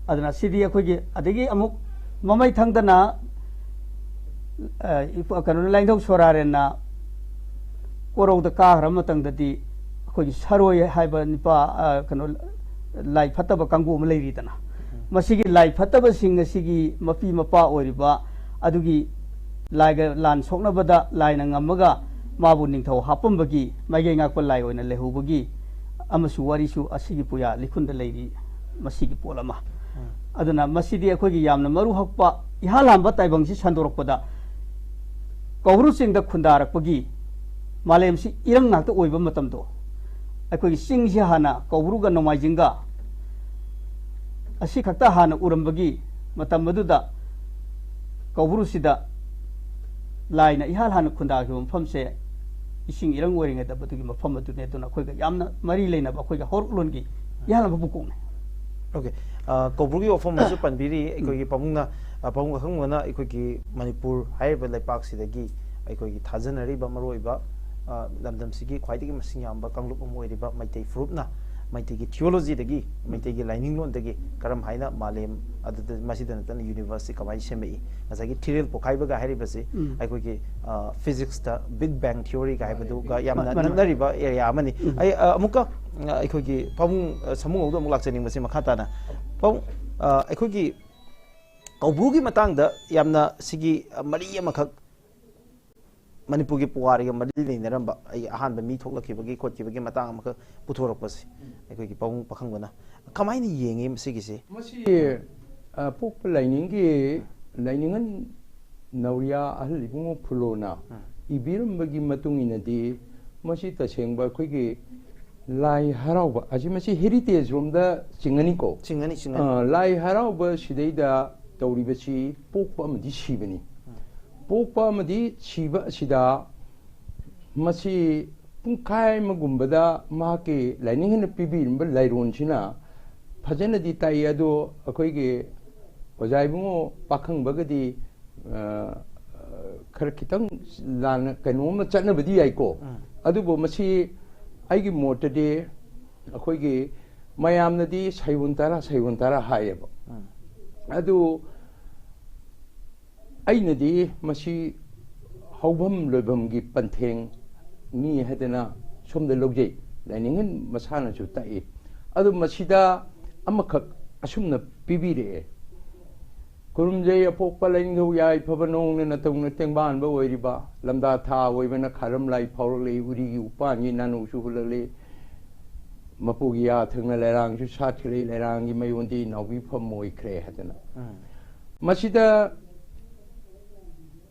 ꯑꯗꯨꯅ ꯁꯤꯗꯤ ꯑꯩꯈꯣꯏꯒꯤ ꯑꯗꯒꯤ ꯑꯃꯨꯛ ꯃꯃꯩ ꯊꯪꯗꯅ, ꯑ, ꯏꯄꯨ-, ꯀꯩꯅꯣ, ꯂꯥꯏꯅꯤꯡꯊꯧ ꯁꯣꯔꯥꯔꯦꯟꯅ ꯀꯣꯔꯧꯗ ꯀꯥꯈ꯭ꯔ ꯃꯇꯝꯗꯗꯤ ꯑꯩꯈꯣꯏꯒꯤ ꯁꯔꯣꯏ ꯍꯥꯏꯕ ꯅꯨꯄꯥ, ꯑ, ꯀꯩꯅꯣ, ꯂꯥꯏ ꯐꯠꯇꯕ ꯀꯥꯡꯕꯨ ꯑꯃ ꯂꯩꯔꯤꯗꯅ꯫ ꯎꯝ꯫ ꯃꯁꯤꯒꯤ ꯂꯥꯏ ꯐꯠꯇꯕꯁꯤꯡ ꯑꯁꯤꯒꯤ ꯃꯄꯤ ꯃꯄꯥ ꯑꯣꯏꯔꯤꯕ ꯑꯗꯨꯒꯤ ꯂꯥꯏꯒ ꯂꯥꯟ ꯁꯣꯛꯅꯕꯗ ꯂꯥꯏꯅ ꯉꯝꯃꯒ ꯃꯥꯕꯨ ꯅꯤꯡꯊꯧ ꯍꯥꯞꯄꯝꯕꯒꯤ ꯃꯥꯏꯀꯩ ꯉꯥꯛꯄ ꯂꯥꯏ ꯑꯣꯏꯅ ꯂꯩꯍꯧꯕꯒꯤ ꯑꯃꯁꯨ ꯋꯥꯔꯤꯁꯨ ꯑꯁꯤꯒꯤ ꯄꯨꯌꯥ ꯂꯤꯈꯨꯟꯗ ꯂꯩꯔꯤ꯫ ꯃꯁꯤꯒꯤ ꯄꯣꯠ ꯑꯃ꯫ ꯎꯝ꯫ ꯑꯗꯨꯅ ꯃꯁꯤꯗꯤ ꯑꯩꯈꯣꯏꯒꯤ ꯌꯥꯝꯅ ꯃꯔꯨ ꯍꯛꯄ ꯏꯍꯥꯟ ꯍꯥꯟꯕ ꯇꯥꯏꯕꯪꯁꯤ ꯁꯟꯗꯣꯔꯛꯄꯗ ꯀꯧꯕ꯭ꯔꯨ ꯆꯤꯡꯗ ꯈꯨꯟꯗꯥꯔꯛꯄꯒꯤ ꯃꯥꯂꯦꯝꯁꯤ ꯏꯔꯪ ꯉꯥꯛꯇ ꯑꯣꯏꯕ ꯃꯇꯝꯗꯣ, ꯑꯩꯈꯣꯏꯒꯤ ꯆꯤꯡꯁꯤ ꯍꯥꯟꯅ ꯀꯧꯕ꯭ꯔꯨꯒ ꯅꯣꯡꯃꯥꯏꯖꯤꯡꯒ ꯑꯁꯤ ꯈꯛꯇ ꯍꯥꯟꯅ ꯎꯔꯝꯕꯒꯤ ꯃꯇꯝ ꯑꯗꯨꯗ ꯀꯧꯕ꯭ꯔꯨꯁꯤꯗ ꯂꯥꯏꯅ ꯏꯍꯥꯟ ꯍꯥꯟꯅ ꯈꯨꯟꯗꯥꯈꯤꯕ ꯃꯐꯝꯁꯦ ꯏꯁꯤꯡ ꯏꯔꯪ ꯑꯣꯏꯔꯤꯉꯩꯗ ꯃꯗꯨꯒꯤ ꯃꯐꯝ ꯑꯗꯨꯅꯦ꯫ ꯑꯗꯨꯅ ꯑꯩꯈꯣꯏꯒ ꯌꯥꯝꯅ ꯃꯔꯤ ꯂꯩꯅꯕ ꯑꯩꯈꯣꯏꯒꯤ ꯍꯧꯔꯛꯂꯣꯟꯒꯤ ꯏꯍꯥꯟ ꯍꯥꯟꯕ ꯄꯨꯀꯣꯛꯅꯦ꯫ Okay꯫ ꯑ, ꯀꯧꯕ꯭ꯔꯨꯒꯤ ꯋꯥꯐꯝ ꯑꯃꯁꯨ ꯄꯟꯕꯤꯔꯤ꯫ ꯑꯩꯈꯣꯏꯒꯤ ꯄꯥꯕꯨꯡꯅ, ꯑ, ꯄꯥꯕꯨꯡ ꯑꯈꯪꯕꯅ ꯑꯩꯈꯣꯏꯒꯤ ꯃꯅꯤꯄꯨꯔ ꯍꯥꯏꯔꯤꯕ ꯂꯩꯄꯥꯛꯁꯤꯗꯒꯤ ꯑꯩꯈꯣꯏꯒꯤ ꯊꯥꯖꯅꯔꯤꯕ ꯃꯔꯨꯑꯣꯏꯕ, ꯑ, ꯂꯝꯗꯝꯁꯤꯒꯤ ꯈ꯭ꯋꯥꯏꯗꯒꯤ ꯃꯁꯤꯡ ꯌꯥꯝꯕ ꯀꯥꯡꯂꯨꯞ ꯑꯃ ꯑꯣꯏꯔꯤꯕ ꯃꯩꯇꯩ ꯐꯨꯔꯨꯞꯅ ꯃꯩꯇꯩꯒꯤ ꯊꯤꯑꯣꯂꯣꯖꯤꯗꯒꯤ, ꯃꯩꯇꯩꯒꯤ ꯂꯥꯏꯅꯤꯡꯂꯣꯟꯗꯒꯤ ꯀꯔꯝ ꯍꯥꯏꯅ ꯃꯥꯂꯦꯝ ꯑꯗꯨꯗ, ꯃꯁꯤꯗ ꯅꯠꯇꯅ ꯌꯨꯅꯤꯚꯔꯁꯁꯤ ꯀꯃꯥꯏꯅ ꯁꯦꯝꯃꯛꯏ? ꯉꯁꯥꯏꯒꯤ ꯊꯤꯔꯦꯜ ꯄꯣꯛꯈꯥꯏꯕꯒ ꯍꯥꯏꯔꯤꯕꯁꯤ ꯎꯝ꯫ ꯑꯩꯈꯣꯏꯒꯤ, ꯑ, ꯐꯤꯖꯤꯛꯁꯇ ꯕꯤꯛ ꯕꯦꯡ ꯊꯤꯑꯣꯔꯤꯒ ꯍꯥꯏꯕꯗꯨꯒ ꯌꯥꯝꯅ ꯃꯥꯅꯤ, ꯃꯥꯅꯤ꯫ ꯅꯛꯅꯔꯤꯕ ꯑꯦꯔꯤꯌꯥ ꯑꯃꯅꯤ꯫ ꯎꯝ꯫ ꯑꯩ, ꯑ, ꯑꯃꯨꯛꯀ, ꯑ, ꯑꯩꯈꯣꯏꯒꯤ ꯄꯥꯕꯨꯡ, ꯑ, ꯁꯥꯃꯨꯉꯧꯗ ꯑꯃꯨꯛ ꯂꯥꯛꯆꯅꯤꯡꯕꯁꯤ ꯃꯈꯥ ꯇꯥꯅ꯫ ꯄꯥꯕꯨꯡ, ꯑ, ꯑꯩꯈꯣꯏꯒꯤ ꯀꯧꯕ꯭ꯔꯨꯒꯤ ꯃꯇꯥꯡꯗ ꯌꯥꯝꯅ ꯁꯤꯒꯤ ꯃꯔꯤ ꯑꯃꯈꯛ, ꯃꯅꯤꯄꯨꯔꯒꯤ ꯄꯨꯋꯥꯔꯤꯒ ꯃꯔꯤ ꯂꯩꯅꯔꯝꯕ ꯑꯩ ꯑꯍꯥꯟꯕ ꯃꯤ ꯊꯣꯛꯂꯛꯈꯤꯕꯒꯤ ꯈꯣꯠꯈꯤꯕꯒꯤ ꯃꯇꯥꯡ ꯑꯃꯈꯛ ꯄꯨꯊꯣꯔꯛꯄꯁꯦ ꯑꯩꯈꯣꯏꯒꯤ ꯄꯥꯕꯨꯡ ꯄꯥꯈꯪꯕꯅ ꯀꯃꯥꯏꯅ ꯌꯦꯡꯉꯤ ꯃꯁꯤꯒꯤꯁꯦ? ꯃꯁꯤ ꯑ, ꯄꯣꯛꯄ ꯂꯥꯏꯅꯤꯡꯒꯤ, ꯂꯥꯏꯅꯤꯡꯍꯟ ꯅꯧꯔꯤꯌꯥ ꯑꯍꯜ ꯏꯕꯨꯡꯉꯣ ꯐꯨꯂꯣꯅ ꯏꯕꯤꯔꯝꯕꯒꯤ ꯃꯇꯨꯡ ꯏꯟꯅꯗꯤ ꯃꯁꯤ ꯇꯁꯦꯡꯕ ꯑꯩꯈꯣꯏꯒꯤ ꯂꯥꯏ ꯍꯔꯥꯎꯕ ꯑꯁꯤ, ꯃꯁꯤ ꯍꯦꯔꯤꯇꯦꯖ ꯔꯣꯝꯗ ꯆꯤꯡꯉꯅꯤꯀꯣ꯫ ꯆꯤꯡꯉꯅꯤ, ꯆꯤꯡꯉꯅꯤ꯫ ꯑ, ꯂꯥꯏ ꯍꯔꯥꯎꯕ ꯁꯤꯗꯩꯗ ꯇꯧꯔꯤꯕꯁꯤ ꯄꯣꯛꯄ ꯑꯃꯗꯤ ꯁꯤꯕꯅꯤ꯫ ꯄꯣꯛꯄ ꯑꯃꯗꯤ ꯁꯤꯕ ꯑꯁꯤꯗ ꯃꯁꯤ ꯄꯨꯡꯈꯥꯏ ꯑꯃꯒꯨꯝꯕꯗ ꯃꯍꯥꯛꯀꯤ ꯂꯥꯏꯅꯤꯡ ꯍꯦꯟꯅ ꯄꯤꯕꯤꯔꯝꯕ ꯂꯥꯏꯔꯣꯟꯁꯤꯅ ꯐꯖꯅꯗꯤ ꯇꯥꯛꯏ꯫ ꯑꯗꯣ ꯑꯩꯈꯣꯏꯒꯤ ꯑꯣꯖꯥ ꯏꯕꯨꯡꯉꯣ ꯄꯥꯈꯪꯕꯒꯗꯤ ꯑ, ꯈꯔ ꯈꯤꯇꯪ ꯂꯥꯟꯅ ꯀꯩꯅꯣꯝꯃ ꯆꯠꯅꯕꯗꯤ ꯌꯥꯏꯀꯣ꯫ ꯎꯝ꯫ ꯑꯗꯨꯕꯨ ꯃꯁꯤ ꯑꯩꯒꯤ ꯃꯣꯠꯇꯗꯤ ꯑꯩꯈꯣꯏꯒꯤ ꯃꯌꯥꯝꯅꯗꯤ ꯁꯩꯑꯣꯟ ꯇꯔꯥ, ꯁꯩꯑꯣꯟ ꯇꯔꯥ ꯍꯥꯏꯌꯦꯕ꯫ ꯎꯝ꯫ ꯑꯗꯨ ꯑꯩꯅꯗꯤ ꯃꯁꯤ ꯍꯧꯐꯝ ꯂꯣꯏꯐꯝꯒꯤ ꯄꯟꯊꯦꯡ ꯃꯤ ꯍꯥꯏꯗꯅ ꯁꯣꯝꯗ ꯂꯧꯖꯩ꯫ ꯂꯥꯏꯅꯤꯡꯍꯟ ꯃꯁꯥꯅꯁꯨ ꯇꯥꯛꯏ꯫ ꯑꯗꯨ ꯃꯁꯤꯗ ꯑꯃꯈꯛ ꯑꯁꯨꯝꯅ ꯄꯤꯕꯤꯔꯛꯑꯦ꯫ ꯈꯨꯔꯨꯝꯖꯩ ꯑꯄꯣꯛꯄ ꯂꯥꯏꯅꯤꯡꯊꯧ ꯌꯥꯏꯐꯕ ꯅꯣꯡꯅ ꯅꯇꯧꯅ ꯇꯦꯡꯕꯥꯟꯕ ꯑꯣꯏꯔꯤꯕ, ꯂꯝꯗꯥ ꯊꯥ ꯑꯣꯏꯕꯅ ꯈꯥꯔꯝ ꯂꯥꯏ ꯐꯥꯎꯔꯛꯂꯤ, ꯎꯔꯤꯒꯤ ꯎꯄꯥꯟꯒꯤ ꯅꯥꯅꯨꯁꯨ ꯍꯨꯜꯂꯛꯂꯤ, ꯃꯄꯨꯒꯤ ꯌꯥ ꯊꯪꯅ ꯂꯩꯔꯥꯡꯁꯨ ꯁꯥꯠꯈ꯭ꯔꯦ, ꯂꯩꯔꯥꯡꯒꯤ ꯃꯌꯣꯟꯗꯤ ꯅꯥꯎꯕꯤꯐꯝ ꯑꯣꯏꯈ꯭ꯔꯦ ꯍꯥꯏꯗꯅ꯫ ꯎꯝ꯫ ꯃꯁꯤꯗ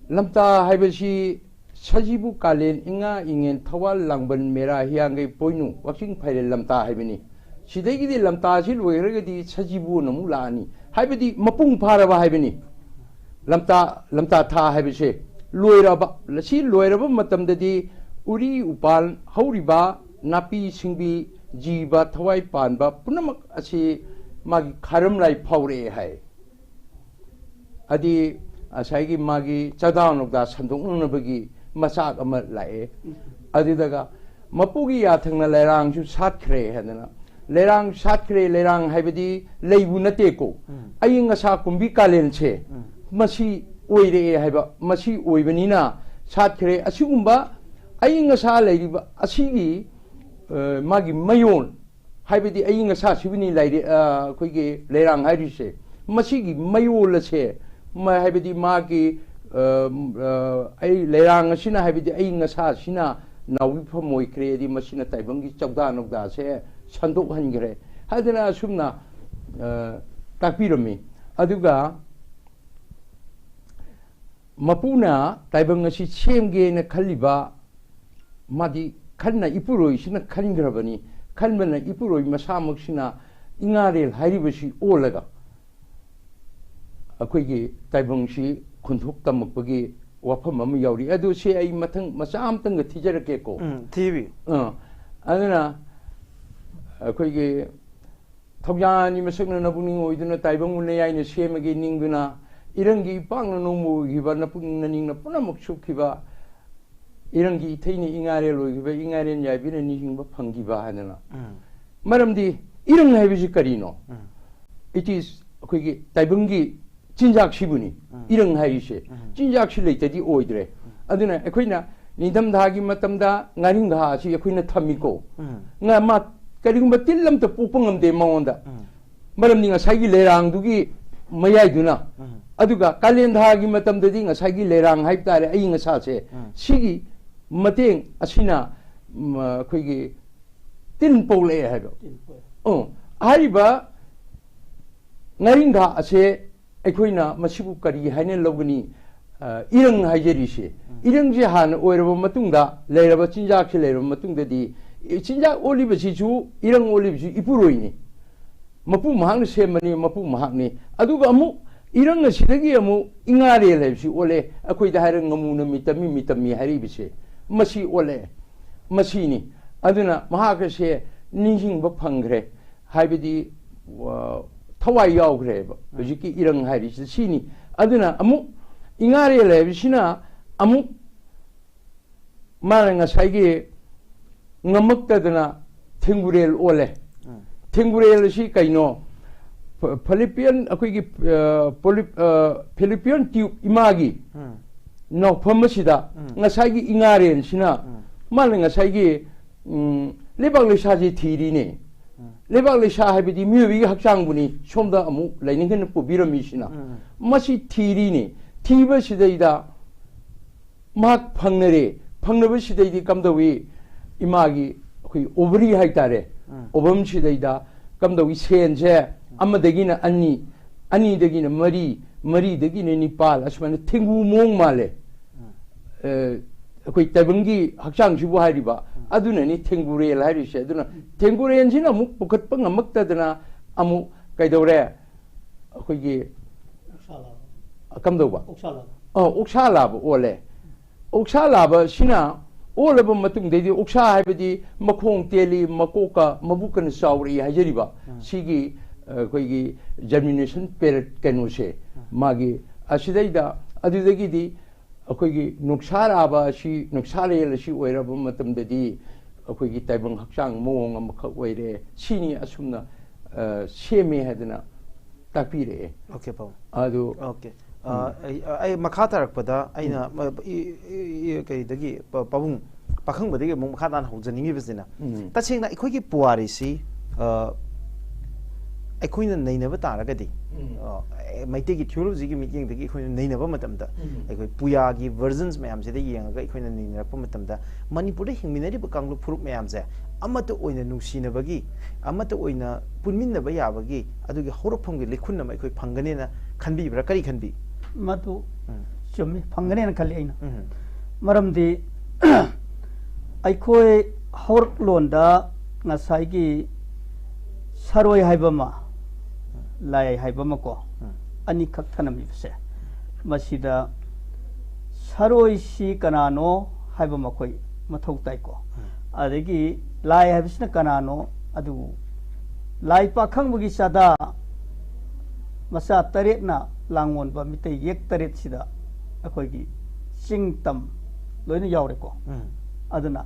ꯂꯝꯇꯥ ꯍꯥꯏꯕꯁꯤ ꯁꯖꯤꯕꯨ ꯀꯥꯂꯦꯟ ꯏꯉꯥ ꯏꯉꯦꯟ ꯊꯋꯥꯜ ꯂꯥꯡꯕꯟ ꯃꯦꯔꯥ ꯍꯤꯌꯥꯡꯒꯩ ꯄꯣꯏꯅꯨ ꯋꯥꯛꯆꯤꯡ ꯐꯥꯏꯔꯦꯜ ꯂꯝꯇꯥ ꯍꯥꯏꯕꯅꯤ꯫ ꯁꯤꯗꯒꯤꯗꯤ ꯂꯝꯇꯥꯁꯤ ꯂꯣꯏꯈ꯭ꯔꯒꯗꯤ ꯁꯖꯤꯕꯨꯅ ꯑꯃꯨꯛ ꯂꯥꯛꯑꯅꯤ꯫ ꯍꯥꯏꯕꯗꯤ ꯃꯄꯨꯡ ꯐꯥꯔꯕ ꯍꯥꯏꯕꯅꯤ꯫ ꯂꯝꯇꯥ, ꯂꯝꯇꯥ ꯊꯥ ꯍꯥꯏꯕꯁꯦ ꯂꯣꯏꯔꯕ꯫ ꯁꯤ ꯂꯣꯏꯔꯕ ꯃꯇꯝꯗꯗꯤ ꯎꯔꯤ ꯎꯄꯥꯜ ꯍꯧꯔꯤꯕ ꯅꯥꯄꯤ ꯁꯤꯡꯕꯤ ꯖꯤꯕ ꯊꯋꯥꯏ ꯄꯥꯟꯕ ꯄꯨꯝꯅꯃꯛ ꯑꯁꯤ ꯃꯥꯒꯤ ꯈꯥꯔꯝ ꯂꯥꯏ ꯐꯥꯎꯔꯛꯑꯦ ꯍꯥꯏ꯫ ꯑꯗꯤ ꯉꯁꯥꯏꯒꯤ ꯃꯥꯒꯤ ꯆꯥꯗꯥ ꯅꯧꯗꯥ ꯁꯟꯗꯣꯛꯅꯅꯕꯒꯤ ꯃꯆꯥꯛ ꯑꯃ ꯂꯥꯛꯑꯦ꯫ ꯑꯗꯨꯗꯒ ꯃꯄꯨꯒꯤ ꯌꯥꯊꯪꯅ ꯂꯩꯔꯥꯡꯁꯨ ꯁꯥꯠꯈ꯭ꯔꯦ ꯍꯥꯏꯗꯅ꯫ ꯂꯩꯔꯥꯡ ꯁꯥꯠꯈ꯭ꯔꯦ, ꯂꯩꯔꯥꯡ ꯍꯥꯏꯕꯗꯤ ꯂꯩꯕꯨ ꯅꯠꯇꯦꯀꯣ꯫ ꯎꯝ꯫ ꯑꯏꯪ ꯑꯁꯥ ꯀꯨꯝꯕꯤ ꯀꯥꯂꯦꯟꯁꯦ ꯎꯝ꯫ ꯃꯁꯤ ꯑꯣꯏꯔꯛꯑꯦ ꯍꯥꯏꯕ, ꯃꯁꯤ ꯑꯣꯏꯕꯅꯤꯅ ꯁꯥꯠꯈ꯭ꯔꯦ꯫ ꯑꯁꯤꯒꯨꯝꯕ ꯑꯏꯪ ꯑꯁꯥ ꯂꯩꯔꯤꯕ ꯑꯁꯤꯒꯤ, ꯑ, ꯃꯥꯒꯤ ꯃꯌꯣꯟ ꯍꯥꯏꯕꯗꯤ ꯑꯏꯪ ꯑꯁꯥꯁꯤꯕꯨꯅꯤ ꯂꯩꯔꯦ, ꯑ, ꯑꯩꯈꯣꯏꯒꯤ ꯂꯩꯔꯥꯡ ꯍꯥꯏꯔꯤꯁꯦ꯫ ꯃꯁꯤꯒꯤ ꯃꯌꯣꯜ ꯑꯁꯦ, ꯃ-, ꯍꯥꯏꯕꯗꯤ ꯃꯥꯒꯤ, ꯑ, ꯑ, ꯑꯩ ꯂꯩꯔꯥꯡ ꯑꯁꯤꯅ, ꯍꯥꯏꯕꯗꯤ ꯑꯏꯪ ꯑꯁꯥꯁꯤꯅ ꯅꯥꯎꯕꯤꯐꯝ ꯑꯣꯏꯈ꯭ꯔꯦꯗꯤ, ꯃꯁꯤꯅ ꯇꯥꯏꯕꯪꯒꯤ ꯆꯧꯗꯥ ꯅꯧꯗꯥꯁꯦ ꯁꯟꯗꯣꯛꯍꯟꯈ꯭ꯔꯦ ꯍꯥꯏꯗꯅ ꯑꯁꯨꯝꯅ, ꯑ, ꯇꯥꯛꯄꯤꯔꯝꯃꯤ꯫ ꯑꯗꯨꯒ ꯃꯄꯨꯅ ꯇꯥꯏꯕꯪ ꯑꯁꯤ ꯁꯦꯝꯒꯦꯅ ꯈꯜꯂꯤꯕ, ꯃꯥꯗꯤ ꯈꯟꯅ ꯏꯄꯨꯔꯣꯏꯁꯤꯅ ꯈꯟꯈ꯭ꯔꯕꯅꯤ꯫ ꯈꯟꯕꯅ ꯏꯄꯨꯔꯣꯏ ꯃꯁꯥꯃꯛꯁꯤꯅ ꯏꯉꯥꯔꯦꯜ ꯍꯥꯏꯔꯤꯕꯁꯤ ꯑꯣꯜꯂꯒ ꯑꯩꯈꯣꯏꯒꯤ ꯇꯥꯏꯕꯪꯁꯤ ꯈꯨꯟꯊꯣꯛ ꯇꯝꯃꯛꯄꯒꯤ ꯋꯥꯐꯝ ꯑꯃ ꯌꯥꯎꯔꯤ꯫ ꯑꯗꯨ ꯁꯤ ꯑꯩ ꯃꯊꯪ ꯃꯆꯥ ꯑꯃꯇꯪꯒ ꯊꯤꯖꯔꯛꯀꯦꯀꯣ꯫ ꯎꯝ, ꯊꯤꯕꯤ꯫ ꯑꯥ, ꯑꯗꯨꯅ ꯑꯩꯈꯣꯏꯒꯤ ꯊꯧꯖꯥꯅꯤ ꯃꯁꯛꯅ ꯅꯄꯨꯛꯅꯤꯡ ꯑꯣꯏꯗꯨꯅ ꯇꯥꯏꯕꯪꯕꯨ ꯅꯌꯥꯏꯅ ꯁꯦꯝꯃꯒꯦ ꯅꯤꯡꯗꯨꯅ ꯏꯔꯪꯒꯤ ꯏꯄꯥꯛꯅ ꯅꯣꯡꯃ ꯑꯣꯏꯈꯤꯕ ꯅꯄꯨꯛꯅꯤꯡ ꯅꯅꯤꯡꯅ ꯄꯨꯝꯅꯃꯛ ꯁꯨꯞꯈꯤꯕ ꯏꯔꯪꯒꯤ ꯏꯊꯩꯅ ꯏꯉꯥꯔꯦꯜ ꯑꯣꯏꯈꯤꯕ ꯏꯉꯥꯔꯦꯜ ꯌꯥꯏꯕꯤꯅ ꯅꯤꯡꯁꯤꯡꯕ ꯐꯪꯈꯤꯕ ꯍꯥꯏꯗꯅ꯫ ꯎꯝ, ꯃꯔꯝꯗꯤ ꯏꯔꯪ ꯍꯥꯏꯕꯁꯤ ꯀꯔꯤꯅꯣ? ꯎꯝ, It is ꯑꯩꯈꯣꯏꯒꯤ ꯇꯥꯏꯕꯪꯒꯤ ꯆꯤꯟꯖꯥꯛꯁꯤꯕꯨꯅꯤ꯫ ꯎꯝ꯫ ꯏꯔꯪ ꯍꯥꯏꯔꯤꯁꯦ ꯎꯝ꯫ ꯆꯤꯟꯖꯥꯛꯁꯤ ꯂꯩꯇꯗꯤ ꯑꯣꯏꯗ꯭ꯔꯦ꯫ ꯑꯗꯨꯅ ꯑꯩꯈꯣꯏꯅ ꯅꯤꯡꯊꯝꯊꯥꯒꯤ ꯃꯇꯝꯗ ꯉꯥꯔꯤꯡꯈꯥ ꯑꯁꯤ ꯑꯩꯈꯣꯏꯅ ꯊꯝꯃꯤꯀꯣ꯫ ꯎꯝ, ꯉꯥ-, ꯃꯥ ꯀꯔꯤꯒꯨꯝꯕ ꯇꯤꯜ ꯑꯃꯇ ꯄꯣꯛꯄ ꯉꯝꯗꯦ ꯃꯉꯣꯟꯗ꯫ ꯎꯝ, ꯃꯔꯝꯗꯤ ꯉꯁꯥꯏꯒꯤ ꯂꯩꯔꯥꯡꯗꯨꯒꯤ ꯃꯌꯥꯏꯗꯨꯅ꯫ ꯎꯝ, ꯑꯗꯨꯒ ꯀꯥꯂꯦꯟ ꯊꯥꯒꯤ ꯃꯇꯝꯗꯗꯤ ꯉꯁꯥꯏꯒꯤ ꯂꯩꯔꯥꯡ ꯍꯥꯏꯕ ꯇꯥꯔꯦ, ꯑꯏꯪ ꯑꯁꯥꯁꯦ꯫ ꯎꯝ꯫ ꯁꯤꯒꯤ ꯃꯇꯦꯡ ꯑꯁꯤꯅ, ꯎꯝ, ꯑꯩꯈꯣꯏꯒꯤ ꯇꯤꯟ ꯄꯣꯛꯂꯛꯑꯦ ꯍꯥꯏꯕ꯫ ꯇꯤꯟ ꯄꯣꯛꯑꯦ꯫ ꯑꯣ, ꯍꯥꯏꯔꯤꯕ ꯉꯥꯔꯤꯡꯈꯥ ꯑꯁꯦ ꯑꯩꯈꯣꯏꯅ ꯃꯁꯤꯕꯨ ꯀꯔꯤ ꯍꯥꯏꯅ ꯂꯧꯒꯅꯤ? ꯑ, ꯏꯔꯪ ꯍꯥꯏꯖꯔꯤꯁꯦ꯫ ꯏꯔꯪꯁꯦ ꯍꯥꯟꯅ ꯑꯣꯏꯔꯕ ꯃꯇꯨꯡꯗ, ꯂꯩꯔꯕ ꯆꯤꯟꯖꯥꯛꯁꯦ ꯂꯩꯔꯕ ꯃꯇꯨꯡꯗꯗꯤ, ꯑꯦ, ꯆꯤꯟꯖꯥꯛ ꯑꯣꯜꯂꯤꯕꯁꯤꯁꯨ, ꯏꯔꯪ ꯑꯣꯜꯂꯤꯕꯁꯤ ꯏꯄꯨꯔꯣꯏꯅꯤ꯫ ꯃꯄꯨ ꯃꯍꯥꯛꯅ ꯁꯦꯝꯕꯅꯤ, ꯃꯄꯨ ꯃꯍꯥꯛꯅꯤ꯫ ꯑꯗꯨꯒ ꯑꯃꯨꯛ ꯏꯔꯪ ꯑꯁꯤꯗꯒꯤ ꯑꯃꯨꯛ ꯏꯉꯥꯔꯦꯜ ꯍꯥꯏꯕꯁꯤ ꯑꯣꯜꯂꯦ꯫ ꯑꯩꯈꯣꯏꯗ ꯍꯥꯏꯔ ꯉꯥꯃꯨꯅ ꯃꯤꯇꯝꯃꯤ, ꯃꯤꯇꯝꯃꯤ ꯍꯥꯏꯔꯤꯕꯁꯦ ꯃꯁꯤ ꯑꯣꯜꯂꯛꯑꯦ꯫ ꯃꯁꯤꯅꯤ꯫ ꯑꯗꯨꯅ ꯃꯍꯥꯛ ꯑꯁꯦ ꯅꯤꯡꯁꯤꯡꯕ ꯐꯪꯈ꯭ꯔꯦ꯫ ꯍꯥꯏꯕꯗꯤ, ꯑ, ꯊꯋꯥꯏ ꯌꯥꯎꯈ꯭ꯔꯦꯕ꯫ ꯍꯧꯖꯤꯛꯀꯤ ꯏꯔꯪ ꯍꯥꯏꯔꯤꯁꯤ ꯁꯤꯅꯤ꯫ ꯑꯗꯨꯅ ꯑꯃꯨꯛ ꯏꯉꯥꯔꯦꯜ ꯍꯥꯏꯕꯁꯤꯅ ꯑꯃꯨꯛ ꯃꯥꯅ ꯉꯁꯥꯏꯒꯤ ꯉꯝꯃꯛꯇꯗꯅ ꯊꯦꯡꯒꯨꯔꯦꯜ ꯑꯣꯜꯂꯦ꯫ ꯎꯝ, ꯊꯦꯡꯒꯨꯔꯦꯜ ꯑꯁꯤ ꯀꯩꯅꯣ? ꯐ-, ꯐꯦꯂꯣꯄꯤꯌꯟ, ꯑꯩꯈꯣꯏꯒꯤ, ꯑ, ꯄꯣꯂꯤꯞ-, ꯑ, ꯐꯦꯂꯣꯄꯤꯌꯟ ꯇ꯭ꯌꯨꯕ ꯏꯃꯥꯒꯤ ꯎꯝ, ꯅꯥꯎꯐꯝ ꯑꯁꯤꯗ ꯎꯝ꯫ ꯉꯁꯥꯏꯒꯤ ꯏꯉꯥꯔꯦꯟꯁꯤꯅ ꯎꯝ꯫ ꯃꯥꯅ ꯉꯁꯥꯏꯒꯤ, ꯎꯝ, ꯂꯩꯕꯥꯛ ꯂꯩꯁꯥꯁꯦ ꯊꯤꯔꯤꯅꯦ꯫ ꯎꯝ꯫ ꯂꯩꯕꯥꯛ ꯂꯩꯁꯥ ꯍꯥꯏꯕꯗꯤ ꯃꯤꯑꯣꯏꯕꯒꯤ ꯍꯛꯆꯥꯡꯕꯨꯅꯤ, ꯁꯣꯝꯗ ꯑꯃꯨꯛ ꯂꯥꯏꯅꯤꯡ ꯍꯦꯟꯅ ꯄꯨꯕꯤꯔꯝꯃꯤꯁꯤꯅ꯫ ꯎꯝ꯫ ꯃꯁꯤ ꯊꯤꯔꯤꯅꯤ꯫ ꯊꯤꯕꯁꯤꯗꯩꯗ ꯃꯍꯥꯛ ꯐꯪꯅꯔꯦ꯫ ꯐꯪꯅꯕꯁꯤꯗꯩꯗꯤ ꯀꯝꯗꯧꯏ? ꯏꯃꯥꯒꯤ ꯑꯩꯈꯣꯏ ovary ꯍꯥꯏꯇꯥꯔꯦ, ꯎꯝ꯫ Ovum ꯁꯤꯗꯩꯗ ꯀꯝꯗꯧꯏ? ꯁꯦꯟꯁꯦ ꯑꯃꯗꯒꯤꯅ ꯑꯅꯤ, ꯑꯅꯤꯗꯒꯤꯅ ꯃꯔꯤ, ꯃꯔꯤꯗꯒꯤꯅ ꯅꯤꯄꯥꯜ, ꯑꯁꯨꯃꯥꯏꯅ ꯊꯦꯡꯒꯨ ꯃꯑꯣꯡ ꯃꯥꯜꯂꯦ꯫ ꯎꯝ꯫ ꯑ, ꯑꯩꯈꯣꯏ ꯇꯥꯏꯕꯪꯒꯤ ꯍꯛꯆꯥꯡꯁꯤꯕꯨ ꯍꯥꯏꯔꯤꯕ, ꯎꯝ꯫ ꯑꯗꯨꯅꯅꯤ ꯊꯦꯡꯒꯨꯔꯦꯜ ꯍꯥꯏꯔꯤꯁꯦ꯫ ꯑꯗꯨꯅ ꯊꯦꯡꯒꯨꯔꯦꯟꯁꯤꯅ ꯑꯃꯨꯛ ꯄꯨꯈꯠꯄ ꯉꯝꯃꯛꯇꯗꯅ ꯑꯃꯨꯛ ꯀꯩꯗꯧꯔꯦ? ꯑꯩꯈꯣꯏꯒꯤ ꯀꯝꯗꯧꯕ? ꯑꯣꯛꯁꯥ ꯂꯥꯕ꯫ ꯑ, ꯑꯣꯛꯁꯥ ꯂꯥꯕ ꯑꯣꯜꯂꯦ꯫ ꯑꯣꯛꯁꯥ ꯂꯥꯕ ꯁꯤꯅ ꯑꯣꯜꯂꯕ ꯃꯇꯨꯡꯗꯩꯗꯤ, ꯑꯣꯛꯁꯥ ꯍꯥꯏꯕꯗꯤ ꯃꯈꯣꯡ ꯇꯦꯜꯂꯤ, ꯃꯀꯣꯛꯀ ꯃꯕꯨꯛꯀꯅ ꯆꯥꯎꯔꯛꯏ ꯍꯥꯏꯖꯔꯤꯕ, ꯎꯝ꯫ ꯁꯤꯒꯤ, ꯑ, ꯑꯩꯈꯣꯏꯒꯤ germination period ꯀꯩꯅꯣꯁꯦ, ꯎꯝ꯫ ꯃꯥꯒꯤ ꯑꯁꯤꯗꯩꯗ, ꯑꯗꯨꯗꯒꯤꯗꯤ ꯑꯩꯈꯣꯏꯒꯤ ꯅꯨꯡꯁꯥ ꯂꯥꯕ ꯑꯁꯤ, ꯅꯨꯡꯁꯥꯔꯦꯜ ꯑꯁꯤ ꯑꯣꯏꯔꯕ ꯃꯇꯝꯗꯗꯤ ꯑꯩꯈꯣꯏꯒꯤ ꯇꯥꯏꯕꯪ ꯍꯛꯆꯥꯡ ꯃꯑꯣꯡ ꯑꯃꯈꯛ ꯑꯣꯏꯔꯦ꯫ ꯁꯤꯅꯤ ꯑꯁꯨꯝꯅ, ꯑ, ꯁꯦꯝꯃꯦ ꯍꯥꯏꯗꯅ ꯇꯥꯛꯄꯤꯔꯛꯑꯦ꯫ OK, ꯄꯥꯕꯨꯡ꯫ ꯑꯗꯨ OK꯫ ꯑ, ꯎꯝ꯫ ꯑꯩ, ꯑꯩ ꯃꯈꯥ ꯇꯥꯔꯛꯄꯗ ꯑꯩꯅ, ꯎꯝ꯫ ꯃ-, ꯏ-, ꯏ-, ꯏ-, ꯀꯩꯗꯒꯤ, ꯄ-, ꯄꯥꯕꯨꯡ ꯄꯥꯈꯪꯕꯗꯒꯤ ꯑꯃꯨꯛ ꯃꯈꯥ ꯇꯥꯅ ꯍꯧꯖꯅꯤꯡꯉꯤꯕꯁꯤꯅ, ꯎꯝ꯫ ꯇꯁꯦꯡꯅ ꯑꯩꯈꯣꯏꯒꯤ ꯄꯨꯋꯥꯔꯤꯁꯤ, ꯑ, ꯑꯩꯈꯣꯏꯅ ꯅꯩꯅꯕ ꯇꯥꯔꯒꯗꯤ, ꯎꯝ꯫ ꯑ, ꯑꯦ, ꯃꯩꯇꯩꯒꯤ theology ꯒꯤ ꯃꯤꯠꯌꯦꯡꯗꯒꯤ ꯑꯩꯈꯣꯏꯅ ꯅꯩꯅꯕ ꯃꯇꯝꯗ, ꯎꯝ꯫ ꯑꯩꯈꯣꯏ ꯄꯨꯌꯥꯒꯤ versions ꯃꯌꯥꯝꯁꯤꯗ ꯌꯦꯡꯉꯒ ꯑꯩꯈꯣꯏꯅ ꯅꯩꯅꯔꯛꯄ ꯃꯇꯝꯗ, ꯃꯅꯤꯄꯨꯔꯗ ꯍꯤꯡꯃꯤꯟꯅꯔꯤꯕ ꯀꯥꯡꯂꯨꯞ ꯐꯨꯔꯨꯞ ꯃꯌꯥꯝꯁꯦ ꯑꯃꯠꯇ ꯑꯣꯏꯅ ꯅꯨꯡꯁꯤꯅꯕꯒꯤ, ꯑꯃꯠꯇ ꯑꯣꯏꯅ ꯄꯨꯟꯃꯤꯟꯅꯕ ꯌꯥꯕꯒꯤ ꯑꯗꯨꯒꯤ ꯍꯧꯔꯛꯐꯝꯒꯤ ꯂꯤꯈꯨꯟ ꯑꯃ ꯑꯩꯈꯣꯏ ꯐꯪꯒꯅꯦꯅ ꯈꯟꯕꯤꯕ꯭ꯔꯥ? ꯀꯔꯤ ꯈꯟꯕꯤ? ꯃꯗꯨ ꯎꯝ꯫ ꯆꯨꯝꯃꯤ, ꯐꯪꯒꯅꯦꯅ ꯈꯜꯂꯤ ꯑꯩꯅ꯫ ꯎꯝ꯫ ꯃꯔꯝꯗꯤ ꯑꯩꯈꯣꯏ ꯍꯧꯔꯛꯂꯣꯟꯗ ꯉꯁꯥꯏꯒꯤ ꯁꯔꯣꯏ ꯍꯥꯏꯕ ꯑꯃ, ꯂꯥꯏ ꯍꯥꯏꯕ ꯑꯃꯀꯣ, ꯎꯝ꯫ ꯑꯅꯤꯈꯛ ꯊꯅꯝꯃꯤꯕꯁꯦ, ꯃꯁꯤꯗ ꯁꯔꯣꯏꯁꯤ ꯀꯅꯥꯅꯣ ꯍꯥꯏꯕ ꯑꯃ ꯑꯩꯈꯣꯏ ꯃꯊꯧ ꯇꯥꯏꯀꯣ꯫ ꯎꯝ꯫ ꯑꯗꯒꯤ ꯂꯥꯏ ꯍꯥꯏꯕꯁꯤꯅ ꯀꯅꯥꯅꯣ? ꯑꯗꯨꯕꯨ ꯂꯥꯏ ꯄꯥꯈꯪꯕꯒꯤ ꯆꯥꯗꯥ ꯃꯆꯥ ꯇꯔꯦꯠꯅ ꯂꯥꯡꯑꯣꯟꯕ ꯃꯤꯇꯩ ꯌꯦꯛ ꯇꯔꯦꯠꯁꯤꯗ ꯑꯩꯈꯣꯏꯒꯤ ꯆꯤꯡ ꯇꯝ ꯂꯣꯏꯅ ꯌꯥꯎꯔꯦꯀꯣ꯫ ꯎꯝ꯫ ꯑꯗꯨꯅ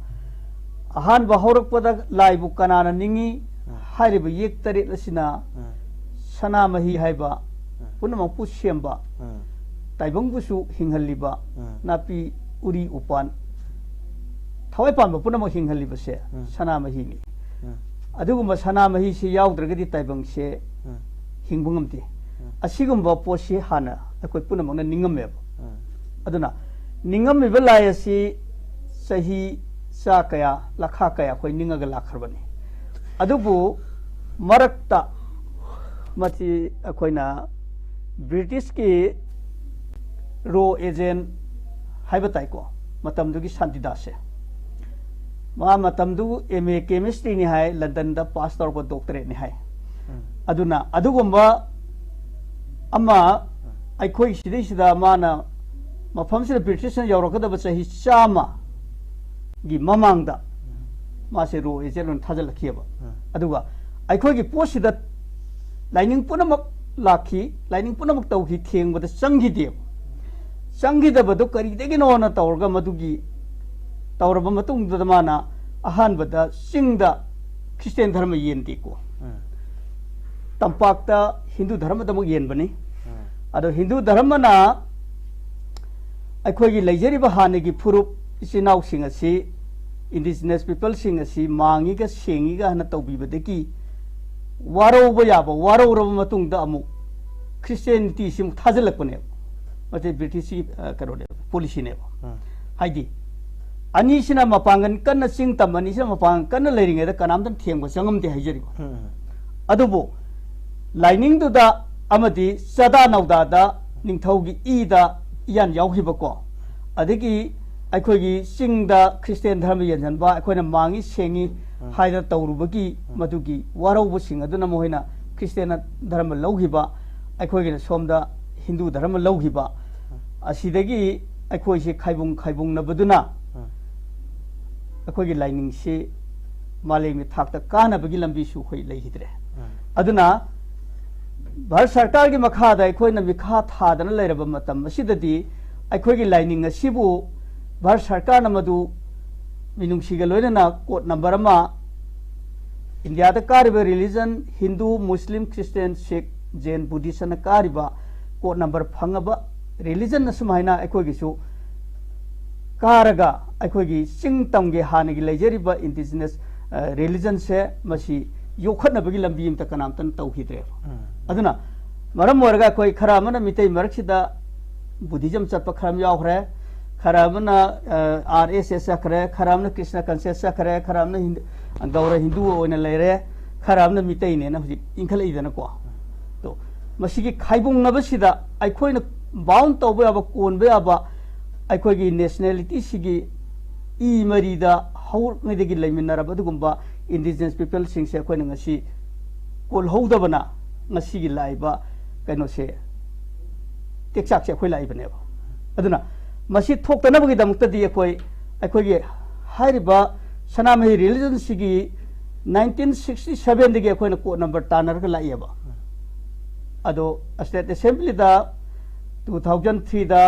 ꯑꯍꯥꯟꯕ ꯍꯧꯔꯛꯄꯗ ꯂꯥꯏꯕꯨ ꯀꯅꯥꯅ ꯅꯤꯡꯉꯤ? ꯎꯝ꯫ ꯍꯥꯏꯔꯤꯕ ꯌꯦꯛ ꯇꯔꯦꯠ ꯑꯁꯤꯅ ꯎꯝ꯫ ꯁꯅꯥꯃꯍꯤ ꯍꯥꯏꯕ ꯎꯝ꯫ ꯄꯨꯝꯅꯃꯛꯄꯨ ꯁꯦꯝꯕ, ꯎꯝ꯫ ꯇꯥꯏꯕꯪꯕꯨꯁꯨ ꯍꯤꯡꯍꯜꯂꯤꯕ, ꯎꯝ꯫ ꯅꯥꯄꯤ ꯎꯔꯤ ꯎꯄꯥꯟ ꯊꯋꯥꯏ ꯄꯥꯟꯕ ꯄꯨꯝꯅꯃꯛ ꯍꯤꯡꯍꯜꯂꯤꯕꯁꯦ ꯎꯝ꯫ ꯁꯅꯥꯃꯍꯤꯅꯤ꯫ ꯎꯝ꯫ ꯑꯗꯨꯒꯨꯝꯕ ꯁꯅꯥꯃꯍꯤꯁꯤ ꯌꯥꯎꯗ꯭ꯔꯒꯗꯤ ꯇꯥꯏꯕꯪꯁꯦ ꯎꯝ, ꯍꯤꯡꯕ ꯉꯝꯗꯦ꯫ ꯎꯝ, ꯑꯁꯤꯒꯨꯝꯕ ꯄꯣꯠꯁꯤ ꯍꯥꯟꯅ ꯑꯩꯈꯣꯏ ꯄꯨꯝꯅꯃꯛꯅ ꯅꯤꯡꯉꯝꯃꯦꯕ꯫ ꯎꯝ, ꯑꯗꯨꯅ ꯅꯤꯡꯉꯝꯃꯤꯕ ꯂꯥꯏ ꯑꯁꯤ ꯆꯍꯤ ꯆꯥ ꯀꯌꯥ, ꯂꯥꯈꯥ ꯀꯌꯥ ꯑꯩꯈꯣꯏ ꯅꯤꯡꯉꯒ ꯂꯥꯛꯈ꯭ꯔꯕꯅꯤ꯫ ꯑꯗꯨꯕꯨ ꯃꯔꯛꯇ ꯃꯁꯤ ꯑꯩꯈꯣꯏꯅ ꯕ꯭ꯔꯤꯇꯤꯁꯀꯤ ꯔꯣ ꯑꯦꯖꯦꯟ ꯍꯥꯏꯕ ꯇꯥꯏꯀꯣ, ꯃꯇꯝꯗꯨꯒꯤ ꯁꯥꯟꯇꯤꯗꯥꯁꯁꯦ, ꯃꯥ ꯃꯇꯝꯗꯨ ꯑꯦꯝ ꯑꯦ ꯀꯦꯃꯤꯁꯇ꯭ꯔꯤꯅꯤ ꯍꯥꯏ, ꯂꯟꯗꯟꯗ ꯄꯥꯁ ꯇꯧꯔꯛꯄ ꯗꯣꯛꯇꯔꯦꯠꯅꯤ ꯍꯥꯏ꯫ ꯎꯝ, ꯑꯗꯨꯅ ꯑꯗꯨꯒꯨꯝꯕ ꯑꯃ ꯑꯩꯈꯣꯏ ꯁꯤꯗꯩꯁꯤꯗ ꯃꯥꯅ ꯃꯐꯝꯁꯤꯗ ꯕ꯭ꯔꯤꯇꯤꯁꯅ ꯌꯧꯔꯛꯀꯗꯕ ꯆꯍꯤ ꯆꯥꯝꯃꯒꯤ ꯃꯃꯥꯡꯗ ꯃꯥꯁꯦ ꯔꯣ ꯑꯦꯖꯦꯟ ꯑꯣꯏꯅ ꯊꯥꯖꯤꯜꯂꯛꯈꯤꯑꯕ꯫ ꯎꯝ, ꯑꯗꯨꯒ ꯑꯩꯈꯣꯏꯒꯤ ꯄꯣꯠꯁꯤꯗ ꯂꯥꯏꯅꯤꯡ ꯄꯨꯝꯅꯃꯛ ꯂꯥꯛꯈꯤ, ꯂꯥꯏꯅꯤꯡ ꯄꯨꯝꯅꯃꯛ ꯇꯧꯈꯤ, ꯊꯦꯡꯕꯗ ꯆꯪꯈꯤꯗꯦꯕ꯫ ꯆꯪꯈꯤꯗꯕꯗꯣ ꯀꯔꯤꯗꯒꯤꯅꯣꯅ ꯇꯧꯔꯒ ꯃꯗꯨꯒꯤ ꯇꯧꯔꯕ ꯃꯇꯨꯡꯗꯨꯗ ꯃꯥꯅ ꯑꯍꯥꯟꯕꯗ ꯆꯤꯡꯗ ꯈ꯭ꯔꯤꯁꯇꯤꯌꯥꯟ ꯙꯔꯃ ꯌꯦꯟꯗꯦꯀꯣ, ꯎꯝ, ꯇꯝꯄꯥꯛꯇ ꯍꯤꯟꯗꯨ ꯙꯔꯃꯗꯃꯛ ꯌꯦꯟꯕꯅꯤ꯫ ꯎꯝ, ꯑꯗꯣ ꯍꯤꯟꯗꯨ ꯙꯔꯃꯅ ꯑꯩꯈꯣꯏꯒꯤ ꯂꯩꯖꯔꯤꯕ ꯍꯥꯟꯅꯒꯤ ꯐꯨꯔꯨꯞ ꯏꯆꯤꯟ ꯏꯅꯥꯎꯁꯤꯡ ꯑꯁꯤ, ꯏꯟꯗꯤꯖꯤꯅꯁ ꯄꯤꯄꯜꯁꯤꯡ ꯑꯁꯤ ꯃꯥꯡꯉꯤꯒ ꯁꯦꯡꯉꯤꯒ ꯍꯥꯏꯅ ꯇꯧꯕꯤꯕꯗꯒꯤ ꯋꯥꯔꯧꯕ ꯌꯥꯕ ꯋꯥꯔꯧꯔꯕ ꯃꯇꯨꯡꯗ ꯑꯃꯨꯛ ꯈ꯭ꯔꯤꯁꯇꯤꯌꯥꯅꯤꯇꯤꯁꯤ ꯑꯃꯨꯛ ꯊꯥꯖꯤꯜꯂꯛꯄꯅꯦꯕ꯫ ꯃꯁꯤ ꯕ꯭ꯔꯤꯇꯤꯁꯀꯤ, ꯑ, ꯀꯩꯅꯣꯅꯦꯕ, ꯄꯣꯂꯤꯁꯤꯅꯦꯕ꯫ ꯎꯝ, ꯍꯥꯏꯗꯤ ꯑꯅꯤꯁꯤꯅ ꯃꯄꯥꯡꯒꯜ ꯀꯟꯅ, ꯆꯤꯡ ꯇꯝ ꯑꯅꯤꯁꯤꯅ ꯃꯄꯥꯡꯒꯜ ꯀꯟꯅ ꯂꯩꯔꯤꯉꯩꯗ ꯀꯅꯥꯝꯇꯅ ꯊꯦꯡꯕ ꯆꯪꯉꯝꯗꯦ ꯍꯥꯏꯖꯔꯤꯕ꯫ ꯎꯝ, ꯑꯗꯨꯕꯨ ꯂꯥꯏꯅꯤꯡꯗꯨꯗ ꯑꯃꯗꯤ ꯆꯥꯗꯥ ꯅꯧꯗꯥꯗ ꯅꯤꯡꯊꯧꯒꯤ ꯏꯗ ꯏꯌꯥꯟ ꯌꯥꯎꯈꯤꯕꯀꯣ, ꯑꯗꯒꯤ ꯑꯩꯈꯣꯏꯒꯤ ꯆꯤꯡꯗ ꯈ꯭ꯔꯤꯁꯇꯤꯌꯥꯟ ꯙꯔꯃ ꯌꯦꯟꯁꯤꯟꯕ, ꯑꯩꯈꯣꯏꯅ ꯃꯥꯡꯉꯤ ꯁꯦꯡꯉꯤ ꯎꯝ, ꯍꯥꯏꯗꯅ ꯇꯧꯔꯨꯕꯒꯤ ꯎꯝ, ꯃꯗꯨꯒꯤ ꯋꯥꯔꯧꯕꯁꯤꯡ ꯑꯗꯨꯅ ꯃꯈꯣꯏꯅ ꯈ꯭ꯔꯤꯁꯇꯤꯌꯥꯟ ꯙꯔꯃ ꯂꯧꯈꯤꯕ, ꯑꯩꯈꯣꯏꯒꯤꯅ ꯁꯣꯝꯗ ꯍꯤꯟꯗꯨ ꯙꯔꯃ ꯂꯧꯈꯤꯕ, ꯑꯁꯤꯗꯒꯤ ꯑꯩꯈꯣꯏꯁꯤ ꯈꯥꯏꯕꯨꯡ ꯈꯥꯏꯕꯨꯡꯅꯕꯗꯨꯅ ꯎꯝ, ꯑꯩꯈꯣꯏꯒꯤ ꯂꯥꯏꯅꯤꯡꯁꯤ ꯃꯥꯂꯦꯝꯒꯤ ꯊꯥꯛꯇ ꯀꯥꯅꯕꯒꯤ ꯂꯝꯕꯤꯁꯨ ꯑꯩꯈꯣꯏ ꯂꯩꯈꯤꯗ꯭ꯔꯦ꯫ ꯎꯝ, ꯑꯗꯨꯅ ꯚꯥꯔꯠ ꯁꯔꯀꯥꯔꯒꯤ ꯃꯈꯥꯗ ꯑꯩꯈꯣꯏꯅ ꯃꯤꯈꯥ ꯊꯥꯗꯅ ꯂꯩꯔꯕ ꯃꯇꯝ ꯑꯁꯤꯗꯗꯤ ꯑꯩꯈꯣꯏꯒꯤ ꯂꯥꯏꯅꯤꯡ ꯑꯁꯤꯕꯨ ꯚꯥꯔꯠ ꯁꯔꯀꯥꯔꯅ ꯃꯗꯨ ꯃꯤꯅꯨꯡꯁꯤꯒ ꯂꯣꯏꯅꯅ ꯀꯣꯗ ꯅꯝꯕꯔ ꯑꯃ, ꯏꯟꯗꯤꯌꯥꯗ ꯀꯥꯔꯤꯕ ꯔꯤꯂꯤꯖꯟ ꯍꯤꯟꯗꯨ, ꯃꯨꯁꯂꯤꯝ, ꯈ꯭ꯔꯤꯁꯇꯤꯌꯥꯟ, ꯁꯤꯈ, ꯖꯦꯟ, ꯕꯨꯙꯤꯁ ꯑꯅ ꯀꯥꯔꯤꯕ ꯀꯣꯗ ꯅꯝꯕꯔ ꯐꯪꯉꯕ ꯔꯤꯂꯤꯖꯟ ꯑꯁꯨꯃꯥꯏꯅ ꯑꯩꯈꯣꯏꯒꯤꯁꯨ ꯀꯥꯔꯒ ꯑꯩꯈꯣꯏꯒꯤ ꯆꯤꯡ ꯇꯝꯒꯤ ꯍꯥꯟꯅꯒꯤ ꯂꯩꯖꯔꯤꯕ ꯏꯟꯗꯤꯖꯤꯅꯁ ꯔꯤꯂꯤꯖꯟꯁꯦ ꯃꯁꯤ ꯌꯣꯛꯈꯠꯅꯕꯒꯤ ꯂꯝꯕꯤ ꯑꯃꯇ ꯀꯅꯥꯝꯇꯅ ꯇꯧꯈꯤꯗ꯭ꯔꯦꯕ꯫ ꯑꯗꯨꯅ ꯃꯔꯝ ꯑꯣꯏꯔꯒ ꯑꯩꯈꯣꯏ ꯈꯔ ꯑꯃꯅ ꯃꯤꯇꯩ ꯃꯔꯛꯁꯤꯗ ꯕꯨꯙꯤꯖꯝ ꯆꯠꯄ ꯈꯔ ꯑꯃ ꯌꯥꯎꯈ꯭ꯔꯦ, ꯈꯔ ꯑꯃꯅ ꯑꯥꯔ ꯑꯦꯁ ꯑꯦꯁ ꯆꯠꯈ꯭ꯔꯦ, ꯈꯔ ꯑꯃꯅ ꯀ꯭ꯔꯤꯁꯅ ꯀꯟꯁꯤꯌꯁ ꯆꯠꯈ꯭ꯔꯦ, ꯈꯔ ꯑꯃꯅ ꯍꯤꯟꯗꯨ, ꯒꯧꯔ ꯍꯤꯟꯗꯨ ꯑꯣꯏꯅ ꯂꯩꯔꯦ, ꯈꯔ ꯑꯃꯅ ꯃꯤꯇꯩꯅꯦꯅ ꯍꯧꯖꯤꯛ ꯏꯟꯈꯠꯂꯛꯏꯗꯅꯀꯣ꯫ ꯑꯗꯣ ꯃꯁꯤꯒꯤ ꯈꯥꯏꯕꯨꯡꯅꯕꯁꯤꯗ ꯑꯩꯈꯣꯏꯅ ꯕꯥꯎꯟ ꯇꯧꯕ ꯌꯥꯕ, ꯀꯣꯟꯕ ꯌꯥꯕ, ꯑꯩꯈꯣꯏꯒꯤ ꯅꯦꯁꯅꯦꯂꯤꯇꯤꯁꯤꯒꯤ ꯏ ꯃꯔꯤꯗ ꯍꯧꯔꯛꯉꯩꯗꯒꯤ ꯂꯩꯃꯤꯟꯅꯔꯕ ꯑꯗꯨꯒꯨꯝꯕ ꯏꯟꯗꯤꯖꯤꯅꯁ ꯄꯤꯄꯜꯁꯤꯡꯁꯦ ꯑꯩꯈꯣꯏꯅ ꯉꯁꯤ ꯀꯣꯜꯍꯧꯗꯕꯅ ꯉꯁꯤꯒꯤ ꯂꯥꯛꯏꯕ ꯀꯩꯅꯣꯁꯦ, ꯇꯦꯛꯆꯥꯛꯁꯦ ꯑꯩꯈꯣꯏ ꯂꯥꯛꯏꯕꯅꯦꯕ꯫ ꯑꯗꯨꯅ ꯃꯁꯤ ꯊꯣꯛꯇꯅꯕꯒꯤꯗꯃꯛꯇꯗꯤ ꯑꯩꯈꯣꯏ, ꯑꯩꯈꯣꯏꯒꯤ ꯍꯥꯏꯔꯤꯕ ꯁꯅꯥꯃꯍꯤ ꯔꯤꯂꯤꯖꯟꯁꯤꯒꯤ ꯅꯥꯏꯟꯇꯤꯟ ꯁꯤꯛꯁꯇꯤ ꯁꯚꯦꯟꯗꯒꯤ ꯑꯩꯈꯣꯏꯅ ꯀꯣꯗ ꯅꯝꯕꯔ ꯇꯥꯟꯅꯔꯒ ꯂꯥꯛꯏꯑꯕ꯫ ꯑꯗꯣ ꯁ꯭ꯇꯦꯠ ꯑꯦꯁꯦꯝꯕ꯭ꯂꯤꯗ ꯇꯨ ꯊꯥꯎꯖꯟ ꯊ꯭ꯔꯤꯗ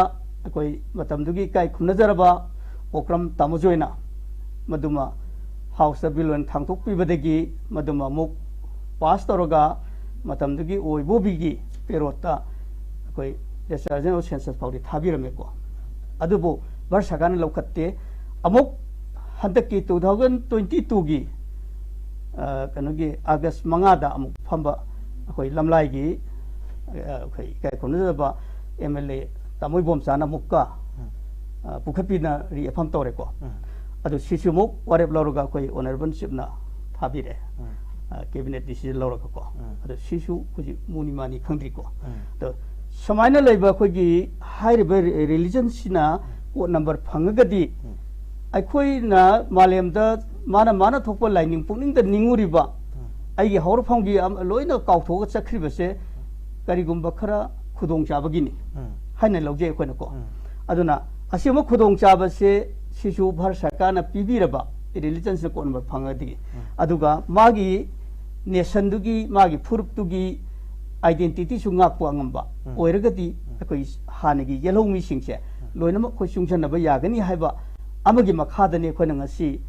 ꯑꯩꯈꯣꯏ ꯃꯇꯝꯗꯨꯒꯤ ꯏꯀꯥꯏ ꯈꯨꯝꯅꯖꯔꯕ ꯑꯣꯀ꯭ꯔꯝ ꯇꯥꯃꯣꯖꯣꯏꯅ ꯃꯗꯨꯃ ꯍꯥꯎꯁꯇ ꯕꯤꯜ ꯑꯣꯏꯅ ꯊꯥꯡꯗꯣꯛꯄꯤꯕꯗꯒꯤ ꯃꯗꯨꯃ ꯑꯃꯨꯛ ꯄꯥꯁ ꯇꯧꯔꯒ ꯃꯇꯝꯗꯨꯒꯤ ꯑꯣꯏꯕꯣꯕꯤꯒꯤ ꯄꯦꯔꯣꯠꯇ ꯑꯩꯈꯣꯏ ꯔꯦꯖꯤꯁꯇ꯭ꯔꯥꯔ ꯖꯦꯅꯔꯦꯜ ꯁꯦꯟꯁꯁ ꯐꯥꯎꯗꯤ ꯊꯥꯕꯤꯔꯝꯃꯦꯀꯣ꯫ ꯑꯗꯨꯕꯨ ꯚꯥꯔꯠ ꯁꯔꯀꯥꯔꯅ ꯂꯧꯈꯠꯇꯦ꯫ ꯑꯃꯨꯛ ꯍꯟꯗꯛꯀꯤ ꯇꯨ ꯊꯥꯎꯖꯟ ꯇ꯭ꯋꯦꯟꯇꯤ ꯇꯨꯒꯤ ꯀꯩꯅꯣꯒꯤ ꯑꯥꯒꯁ ꯃꯉꯥꯗ ꯑꯃꯨꯛ ꯐꯝꯕ ꯑꯩꯈꯣꯏ ꯂꯝꯂꯥꯏꯒꯤ ꯑꯩꯈꯣꯏ ꯏꯀꯥꯏ ꯈꯨꯝꯅꯖꯕ ꯑꯦꯝ ꯑꯦꯜ ꯑꯦ ꯇꯥꯃꯣ ꯏꯕꯣꯝꯆꯥꯅ ꯑꯃꯨꯛꯀ ꯄꯨꯈꯠꯄꯤꯅ ꯔꯤꯑꯦꯐꯥꯝ ꯇꯧꯔꯦꯀꯣ꯫ ꯑꯗꯨ ꯁꯤꯁꯨ ꯑꯃꯨꯛ ꯋꯥꯔꯦꯞ ꯂꯧꯔꯒ ꯑꯩꯈꯣꯏ ꯑꯣꯅꯔꯦꯕꯜ ꯆꯤꯞꯅ ꯊꯥꯕꯤꯔꯦ꯫ ꯀꯦꯕꯤꯅꯦꯠ ꯗꯤꯁꯤꯖꯟ ꯂꯧꯔꯒꯀꯣ꯫ ꯑꯗꯣ ꯁꯤꯁꯨ ꯍꯧꯖꯤꯛ ꯃꯨꯅꯤ ꯃꯥꯅꯤ ꯈꯪꯗ꯭ꯔꯤꯀꯣ꯫ ꯑꯗꯣ ꯁꯨꯃꯥꯏꯅ ꯂꯩꯕ ꯑꯩꯈꯣꯏꯒꯤ ꯍꯥꯏꯔꯤꯕ ꯔꯤꯂꯤꯖꯟꯁꯤꯅ ꯀꯣꯗ ꯅꯝꯕꯔ ꯐꯪꯉꯒꯗꯤ ꯑꯩꯈꯣꯏꯅ ꯃꯥꯂꯦꯝꯗ ꯃꯥꯅ ꯃꯥꯅ ꯊꯣꯛꯄ ꯂꯥꯏꯅꯤꯡ ꯄꯨꯛꯅꯤꯡꯗ ꯅꯤꯡꯉꯨꯔꯤꯕ ꯑꯩꯒꯤ ꯍꯧꯔꯛꯐꯝꯒꯤ ꯑꯃ ꯂꯣꯏꯅ ꯀꯥꯎꯊꯣꯛꯑꯒ ꯆꯠꯈ꯭ꯔꯤꯕꯁꯦ ꯀꯔꯤꯒꯨꯝꯕ ꯈꯔ ꯈꯨꯗꯣꯡꯆꯥꯕꯒꯤꯅꯤ ꯍꯥꯏꯅ ꯂꯧꯖꯩ ꯑꯩꯈꯣꯏꯅꯀꯣ꯫ ꯑꯗꯨꯅ ꯑꯁꯤꯒꯨꯝꯕ ꯈꯨꯗꯣꯡꯆꯥꯕꯁꯦ ꯁꯤꯁꯨ ꯚꯥꯔꯠ ꯁꯔꯀꯥꯔꯅ ꯄꯤꯕꯤꯔꯕ ꯔꯤꯂꯤꯖꯟꯁꯤꯅ ꯀꯣꯗ ꯅꯝꯕꯔ ꯐꯪꯉꯒꯗꯤ, ꯑꯗꯨꯒ ꯃꯥꯒꯤ ꯅꯦꯁꯟꯗꯨꯒꯤ, ꯃꯥꯒꯤ ꯐꯨꯔꯨꯞꯇꯨꯒꯤ ꯑꯥꯏꯗꯦꯟꯇꯤꯇꯤꯁꯨ ꯉꯥꯛꯄ ꯉꯝꯕ ꯑꯣꯏꯔꯒꯗꯤ ꯑꯩꯈꯣꯏ ꯍꯥꯟꯅꯒꯤ ꯌꯦꯜꯍꯧ ꯃꯤꯁꯤꯡꯁꯦ ꯂꯣꯏꯅꯃꯛ ꯑꯩꯈꯣꯏ ꯆꯨꯡꯁꯤꯟꯅꯕ ꯌꯥꯒꯅꯤ ꯍꯥꯏꯕ ꯑꯃꯒꯤ ꯃꯈꯥꯗꯅꯤ ꯑꯩꯈꯣꯏꯅ ꯉꯁꯤ,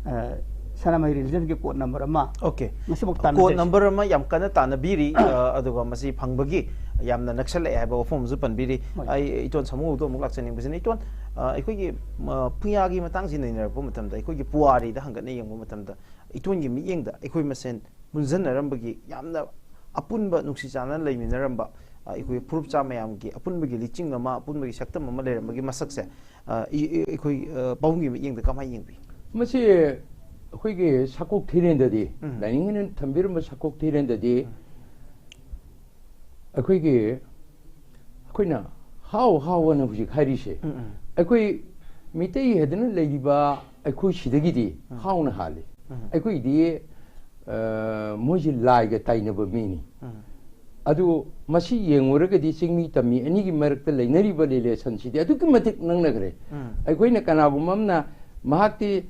ꯑ, ꯁꯅꯥꯃꯍꯤ ꯔꯤꯂꯤꯖꯟꯒꯤ ꯀꯣꯗ ꯅꯝꯕꯔ ꯑꯃ ꯑꯣꯀꯦ꯫ ꯉꯁꯤꯐꯥꯎ ꯀꯣꯗ ꯇꯥꯟꯅꯗ꯭ꯔꯤ꯫ ꯅꯝꯕꯔ ꯑꯃ ꯌꯥꯝ ꯀꯟꯅ ꯇꯥꯟꯅꯕꯤꯔꯤ꯫ ꯑ, ꯑꯗꯨꯒ ꯃꯁꯤ ꯐꯪꯕꯒꯤ ꯌꯥꯝꯅ ꯅꯛꯁꯜꯂꯛꯑꯦ ꯍꯥꯏꯕ ꯋꯥꯐꯝ ꯑꯃꯁꯨ ꯄꯟꯕꯤꯔꯤ꯫ ꯍꯣꯏ꯫ ꯑꯩ ꯏꯇꯣꯟ ꯁꯥꯃꯨꯗꯣ ꯑꯃꯨꯛ ꯂꯥꯛꯆꯅꯤꯡꯕꯁꯤꯅ, ꯏꯇꯣꯟ, ꯑ, ꯑꯩꯈꯣꯏꯒꯤ, ꯑ, ꯄꯨꯌꯥꯒꯤ ꯃꯇꯥꯡꯁꯤ ꯅꯩꯅꯔꯛꯄ ꯃꯇꯝꯗ, ꯑꯩꯈꯣꯏꯒꯤ ꯄꯨꯋꯥꯔꯤꯗ ꯍꯪꯒꯠꯅ ꯌꯦꯡꯕ ꯃꯇꯝꯗ, ꯏꯇꯣꯟꯒꯤ ꯃꯤꯠꯌꯦꯡꯗ ꯑꯩꯈꯣꯏ ꯃꯁꯦꯟ ꯄꯨꯟꯁꯤꯟꯅꯔꯝꯕꯒꯤ ꯌꯥꯝꯅ ꯑꯄꯨꯟꯕ ꯅꯨꯡꯁꯤ ꯆꯥꯟꯅꯅ ꯂꯩꯃꯤꯟꯅꯔꯝꯕ, ꯑ, ꯑꯩꯈꯣꯏ ꯐꯨꯔꯨꯞꯆꯥ ꯃꯌꯥꯝꯒꯤ ꯑꯄꯨꯟꯕꯒꯤ ꯂꯤꯆꯤꯡ ꯑꯃ, ꯑꯄꯨꯟꯕꯒꯤ ꯁꯛꯇꯝ ꯑꯃ ꯂꯩꯔꯝꯕꯒꯤ ꯃꯁꯛꯁꯦ, ꯑ, ꯏ-, ꯏ-, ꯑꯩꯈꯣꯏ, ꯑ, ꯄꯥꯕꯨꯡꯒꯤ ꯃꯤꯠꯌꯦꯡꯗ ꯀꯃꯥꯏꯅ ꯌꯦꯡꯕꯤ? ꯃꯁꯤ ꯑꯩꯈꯣꯏꯒꯤ ꯁꯛꯀꯣꯛ ꯊꯤꯔꯦꯟꯗꯗꯤ, ꯎꯝ꯫ ꯂꯥꯏꯅꯤꯡꯅ ꯊꯝꯕꯤꯔꯝꯕ ꯁꯛꯀꯣꯛ ꯊꯤꯔꯦꯟꯗꯗꯤ, ꯑꯩꯈꯣꯏꯒꯤ, ꯑꯩꯈꯣꯏꯅ ꯍꯥꯎ ꯍꯥꯎ ꯑꯅ ꯍꯧꯖꯤꯛ ꯍꯥꯏꯔꯤꯁꯦ, ꯎꯝ, ꯎꯝ꯫ ꯑꯩꯈꯣꯏ ꯃꯤꯇꯩ ꯍꯥꯏꯗꯅ ꯂꯩꯔꯤꯕ ꯑꯩꯈꯣꯏ ꯁꯤꯗꯒꯤꯗꯤ ꯍꯥꯎꯅ ꯍꯥꯜꯂꯤ꯫ ꯎꯝ꯫ ꯑꯩꯈꯣꯏꯗꯤ, ꯑ, ꯃꯣꯏꯁꯤ ꯂꯥꯏꯒ ꯇꯥꯏꯅꯕ ꯃꯤꯅꯤ꯫ ꯎꯝ꯫ ꯑꯗꯨ ꯃꯁꯤ ꯌꯦꯡꯉꯨꯔꯒꯗꯤ ꯆꯤꯡꯃꯤ ꯇꯝꯃꯤ ꯑꯅꯤꯒꯤ ꯃꯔꯛꯇ ꯂꯩꯅꯔꯤꯕ ꯔꯤꯂꯦꯁꯟꯁꯤꯗꯤ ꯑꯗꯨꯛꯀꯤ ꯃꯇꯤꯛ ꯅꯛꯅꯈ꯭ꯔꯦ꯫ ꯎꯝ꯫ ꯑꯩꯈꯣꯏꯅ ꯀꯅꯥꯒꯨꯝꯕ ꯑꯃꯅ ꯃꯍꯥꯛꯇꯤ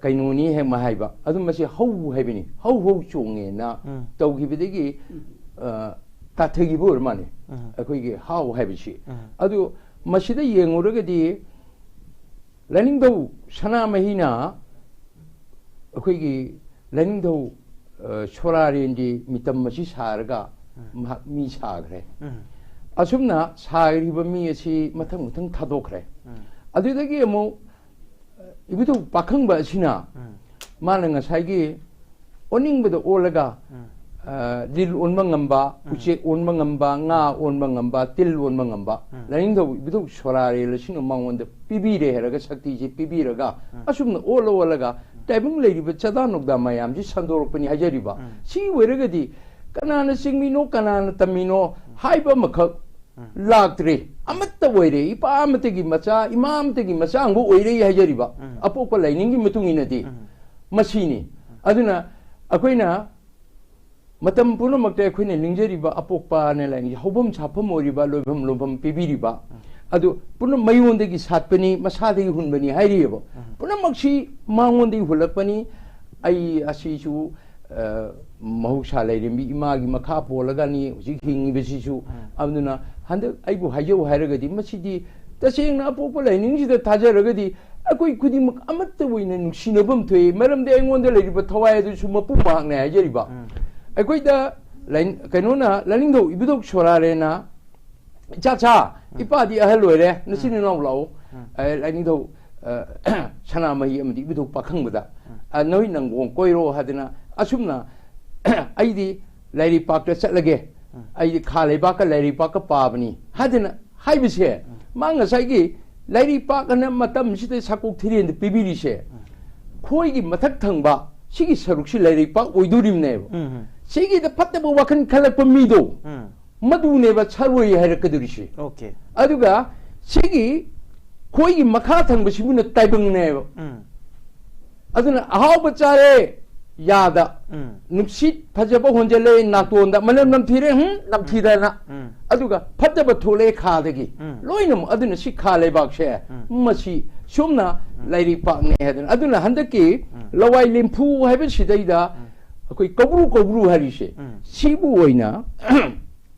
ꯀꯩꯅꯣꯅꯤ ꯍꯦꯛ ꯍꯥꯏꯕ, ꯑꯗꯨ ꯃꯁꯤ ꯍꯧ ꯍꯥꯏꯕꯅꯤ, ꯍꯧ ꯍꯧ ꯆꯣꯡꯉꯦꯅ ꯎꯝ꯫ ꯇꯧꯈꯤꯕꯗꯒꯤ, ꯑ, ꯇꯥꯊꯈꯤꯕ ꯑꯣꯏꯔ ꯃꯥꯜꯂꯦ꯫ ꯎꯝ꯫ ꯑꯩꯈꯣꯏꯒꯤ ꯍꯥꯎ ꯍꯥꯏꯕꯁꯤ꯫ ꯎꯝ꯫ ꯑꯗꯨ ꯃꯁꯤꯗ ꯌꯦꯡꯉꯨꯔꯒꯗꯤ ꯂꯥꯏꯅꯤꯡꯊꯧ ꯁꯅꯥꯃꯍꯤꯅ ꯑꯩꯈꯣꯏꯒꯤ ꯂꯥꯏꯅꯤꯡꯊꯧ, ꯑ, ꯁꯣꯔꯥꯔꯦꯟꯒꯤ ꯃꯤꯇꯝ ꯑꯁꯤ ꯁꯥꯔꯒ ꯃꯍꯥꯛ ꯃꯤ ꯁꯥꯈ꯭ꯔꯦ꯫ ꯎꯝ꯫ ꯑꯁꯨꯝꯅ ꯁꯥꯔꯤꯕ ꯃꯤ ꯑꯁꯤ ꯃꯊꯪ ꯃꯊꯪ ꯊꯥꯗꯣꯛꯈ꯭ꯔꯦ꯫ ꯎꯝ꯫ ꯑꯗꯨꯗꯒꯤ ꯑꯃꯨꯛ ꯏꯕꯨꯙꯧ ꯄꯥꯈꯪꯕ ꯑꯁꯤꯅ ꯎꯝ꯫ ꯃꯥꯅ ꯉꯁꯥꯏꯒꯤ ꯑꯣꯟꯅꯤꯡꯕꯗ ꯑꯣꯜꯂꯒ, ꯎꯝ꯫ ꯑ, ꯂꯤꯜ ꯑꯣꯟꯕ ꯉꯝꯕ, ꯎꯝ꯫ ꯎꯆꯦꯛ ꯑꯣꯟꯕ ꯉꯝꯕ, ꯉꯥ ꯑꯣꯟꯕ ꯉꯝꯕ, ꯇꯤꯜ ꯑꯣꯟꯕ ꯉꯝꯕ, ꯎꯝ꯫ ꯂꯥꯏꯅꯤꯡꯊꯧ ꯏꯕꯨꯙꯧ ꯁꯣꯔꯥꯔꯦꯜ ꯑꯁꯤꯅ ꯃꯉꯣꯟꯗ ꯄꯤꯕꯤꯔꯦ ꯍꯥꯏꯔꯒ, ꯁꯛꯇꯤꯁꯤ ꯄꯤꯕꯤꯔꯒ, ꯎꯝ꯫ ꯑꯁꯨꯝꯅ ꯑꯣꯜꯂ ꯑꯣꯜꯂꯒ ꯇꯥꯏꯕꯪ ꯂꯩꯔꯤꯕ ꯆꯥꯗꯥ ꯅꯧꯗꯥ ꯃꯌꯥꯝꯁꯤ ꯁꯟꯗꯣꯔꯛꯄꯅꯤ ꯍꯥꯏꯖꯔꯤꯕ꯫ ꯎꯝ꯫ ꯁꯤ ꯑꯣꯏꯔꯒꯗꯤ ꯀꯅꯥꯅ ꯆꯤꯡꯃꯤꯅꯣ, ꯀꯅꯥꯅ ꯇꯝꯃꯤꯅꯣ ꯍꯥꯏꯕ ꯑꯃꯈꯛ ꯎꯝ꯫ ꯂꯥꯛꯇ꯭ꯔꯦ꯫ ꯑꯃꯠꯇ ꯑꯣꯏꯔꯦ, ꯏꯄꯥ ꯑꯃꯠꯇꯒꯤ ꯃꯆꯥ, ꯏꯃꯥ ꯑꯃꯠꯇꯒꯤ ꯃꯆꯥ ꯑꯃ ꯑꯣꯏꯔꯦ ꯍꯥꯏꯖꯔꯤꯕ꯫ ꯎꯝ꯫ ꯑꯄꯣꯛꯄ ꯂꯥꯏꯅꯤꯡꯒꯤ ꯃꯇꯨꯡ ꯏꯟꯅꯗꯤ ꯎꯝ꯫ ꯃꯁꯤꯅꯤ꯫ ꯑꯗꯨꯅ ꯑꯩꯈꯣꯏꯅ ꯃꯇꯝ ꯄꯨꯝꯅꯃꯛꯇ ꯑꯩꯈꯣꯏꯅ ꯅꯤꯡꯖꯔꯤꯕ ꯑꯄꯣꯛꯄꯅ ꯂꯥꯏꯅꯤꯡ ꯍꯧꯐꯝ ꯁꯥꯐꯝ ꯑꯣꯏꯔꯤꯕ, ꯂꯣꯏꯐꯝ ꯂꯣꯝꯐꯝ ꯄꯤꯕꯤꯔꯤꯕ, ꯑꯗꯨ ꯄꯨꯝꯅꯃꯛ ꯃꯉꯣꯟꯗꯒꯤ ꯁꯥꯠꯄꯅꯤ, ꯃꯁꯥꯗꯒꯤ ꯍꯨꯟꯕꯅꯤ ꯍꯥꯏꯔꯤꯑꯕ꯫ ꯄꯨꯝꯅꯃꯛꯁꯤ ꯃꯉꯣꯟꯗꯒꯤ ꯍꯨꯜꯂꯛꯄꯅꯤ꯫ ꯑꯩ ꯑꯁꯤꯁꯨ, ꯑ, ꯃꯍꯧꯁꯥ ꯂꯩꯔꯦꯝꯕꯤ ꯏꯃꯥꯒꯤ ꯃꯈꯥ ꯄꯣꯜꯂꯒꯅꯤ ꯍꯧꯖꯤꯛ ꯍꯤꯡꯉꯤꯕꯁꯤꯁꯨ꯫ ꯑꯗꯨꯅ ꯍꯟꯗꯛ ꯑꯩꯕꯨ ꯍꯥꯏꯖꯧ ꯍꯥꯏꯔꯒꯗꯤ, ꯃꯁꯤꯗꯤ ꯇꯁꯦꯡꯅ ꯑꯄꯣꯛꯄ ꯂꯥꯏꯅꯤꯡꯁꯤꯗ ꯊꯥꯖꯔꯒꯗꯤ ꯑꯩꯈꯣꯏ ꯈꯨꯗꯤꯡꯃꯛ ꯑꯃꯠꯇ ꯑꯣꯏꯅ ꯅꯨꯡꯁꯤꯅꯐꯝ ꯊꯣꯛꯏ꯫ ꯃꯔꯝꯗꯤ ꯑꯩꯉꯣꯟꯗ ꯂꯩꯔꯤꯕ ꯊꯋꯥꯏ ꯑꯗꯨꯁꯨ ꯃꯄꯨ ꯃꯍꯥꯛꯅꯦ ꯍꯥꯏꯖꯔꯤꯕ꯫ ꯑꯩꯈꯣꯏꯗ ꯂꯥꯏ-, ꯀꯩꯅꯣꯅ, ꯂꯥꯏꯅꯤꯡꯊꯧ ꯏꯕꯨꯙꯧ ꯁꯣꯔꯥꯔꯦꯅ, "ꯏꯆꯥ ꯁꯥ, ꯏꯄꯥꯗꯤ ꯑꯍꯜ ꯑꯣꯏꯔꯦ, ꯅꯆꯤꯟ ꯅꯅꯥꯎ ꯂꯥꯛꯑꯣ, ꯑꯦ, ꯂꯥꯏꯅꯤꯡꯊꯧ, ꯑ, ꯁꯅꯥꯃꯍꯤ ꯑꯃꯗꯤ ꯏꯕꯨꯙꯧ ꯄꯥꯈꯪꯕꯗ, ꯑ, ꯅꯣꯏ ꯅꯪꯒꯣꯡ ꯀꯣꯏꯔꯣ" ꯍꯥꯏꯗꯅ, ꯑꯁꯨꯝꯅ, "ꯑꯩꯗꯤ ꯂꯥꯏꯔꯩꯄꯥꯛꯇ ꯆꯠꯂꯒꯦ, ꯑꯩꯗꯤ ꯈꯥ ꯂꯩꯕꯥꯛꯀ ꯂꯥꯏꯔꯩꯄꯥꯛꯀ ꯄꯥꯕꯅꯤ" ꯍꯥꯏꯗꯅ ꯍꯥꯏꯕꯁꯦ, ꯃꯥ ꯉꯁꯥꯏꯒꯤ ꯂꯥꯏꯔꯩꯄꯥꯛ ꯑꯅ ꯃꯇꯝꯁꯤꯗ ꯁꯥꯀꯣꯛ ꯊꯤꯔꯦꯟꯗ ꯄꯤꯕꯤꯔꯤꯁꯦ, ꯈꯣꯏꯒꯤ ꯃꯊꯛ ꯊꯪꯕ ꯁꯤꯒꯤ ꯁꯔꯨꯛꯁꯤ ꯂꯥꯏꯔꯩꯄꯥꯛ ꯑꯣꯏꯗꯣꯔꯤꯕꯅꯦꯕ꯫ ꯎꯝ, ꯎꯝ꯫ ꯁꯤꯒꯤꯗ ꯐꯠꯇꯕ ꯋꯥꯈꯜ ꯈꯜꯂꯛꯄ ꯃꯤꯗꯣ, ꯎꯝ꯫ ꯃꯗꯨꯅꯦꯕ ꯁꯔꯣꯏ ꯍꯥꯏꯔꯛꯀꯗꯧꯔꯤꯁꯤ꯫ ꯑꯣꯀꯦ꯫ ꯑꯗꯨꯒ ꯁꯤꯒꯤ ꯈꯣꯏꯒꯤ ꯃꯈꯥ ꯊꯪꯕꯁꯤꯕꯨꯅ ꯇꯥꯏꯕꯪꯅꯦꯕ꯫ ꯎꯝ꯫ ꯑꯗꯨꯅ ꯑꯍꯥꯎꯕ ꯆꯥꯔꯦ, ꯌꯥꯗ꯫ ꯎꯝ꯫ ꯅꯨꯡꯁꯤꯠ ꯐꯖꯕ ꯍꯣꯟꯖꯜꯂꯦ, ꯅꯥꯇꯣꯟꯗ ꯃꯅꯝ ꯅꯝꯊꯤꯔꯦ, ꯍꯨꯝ, ꯅꯝꯊꯤꯗꯅ꯫ ꯎꯝ꯫ ꯑꯗꯨꯒ ꯐꯠꯇꯕ ꯊꯣꯛꯂꯛꯑꯦ ꯈꯥꯗꯒꯤ꯫ ꯎꯝ꯫ ꯂꯣꯏꯅꯃꯛ꯫ ꯑꯗꯨꯅ ꯁꯤ ꯈꯥ ꯂꯩꯕꯥꯛꯁꯦ, ꯎꯝ꯫ ꯃꯁꯤ ꯁꯨꯝꯅ ꯎꯝ꯫ ꯂꯥꯏꯔꯩꯄꯥꯛꯅꯦ ꯍꯥꯏꯗꯅ꯫ ꯑꯗꯨꯅ ꯍꯟꯗꯛꯀꯤ ꯎꯝ꯫ ꯂꯋꯥꯏ ꯂꯦꯝꯐꯨ ꯍꯥꯏꯕꯁꯤꯗꯩꯗ ꯎꯝ꯫ ꯑꯩꯈꯣꯏ ꯀꯧꯕ꯭ꯔꯨ ꯀꯧꯕ꯭ꯔꯨ ꯍꯥꯏꯔꯤꯁꯦ, ꯎꯝ꯫ ꯁꯤꯕꯨ ꯑꯣꯏꯅ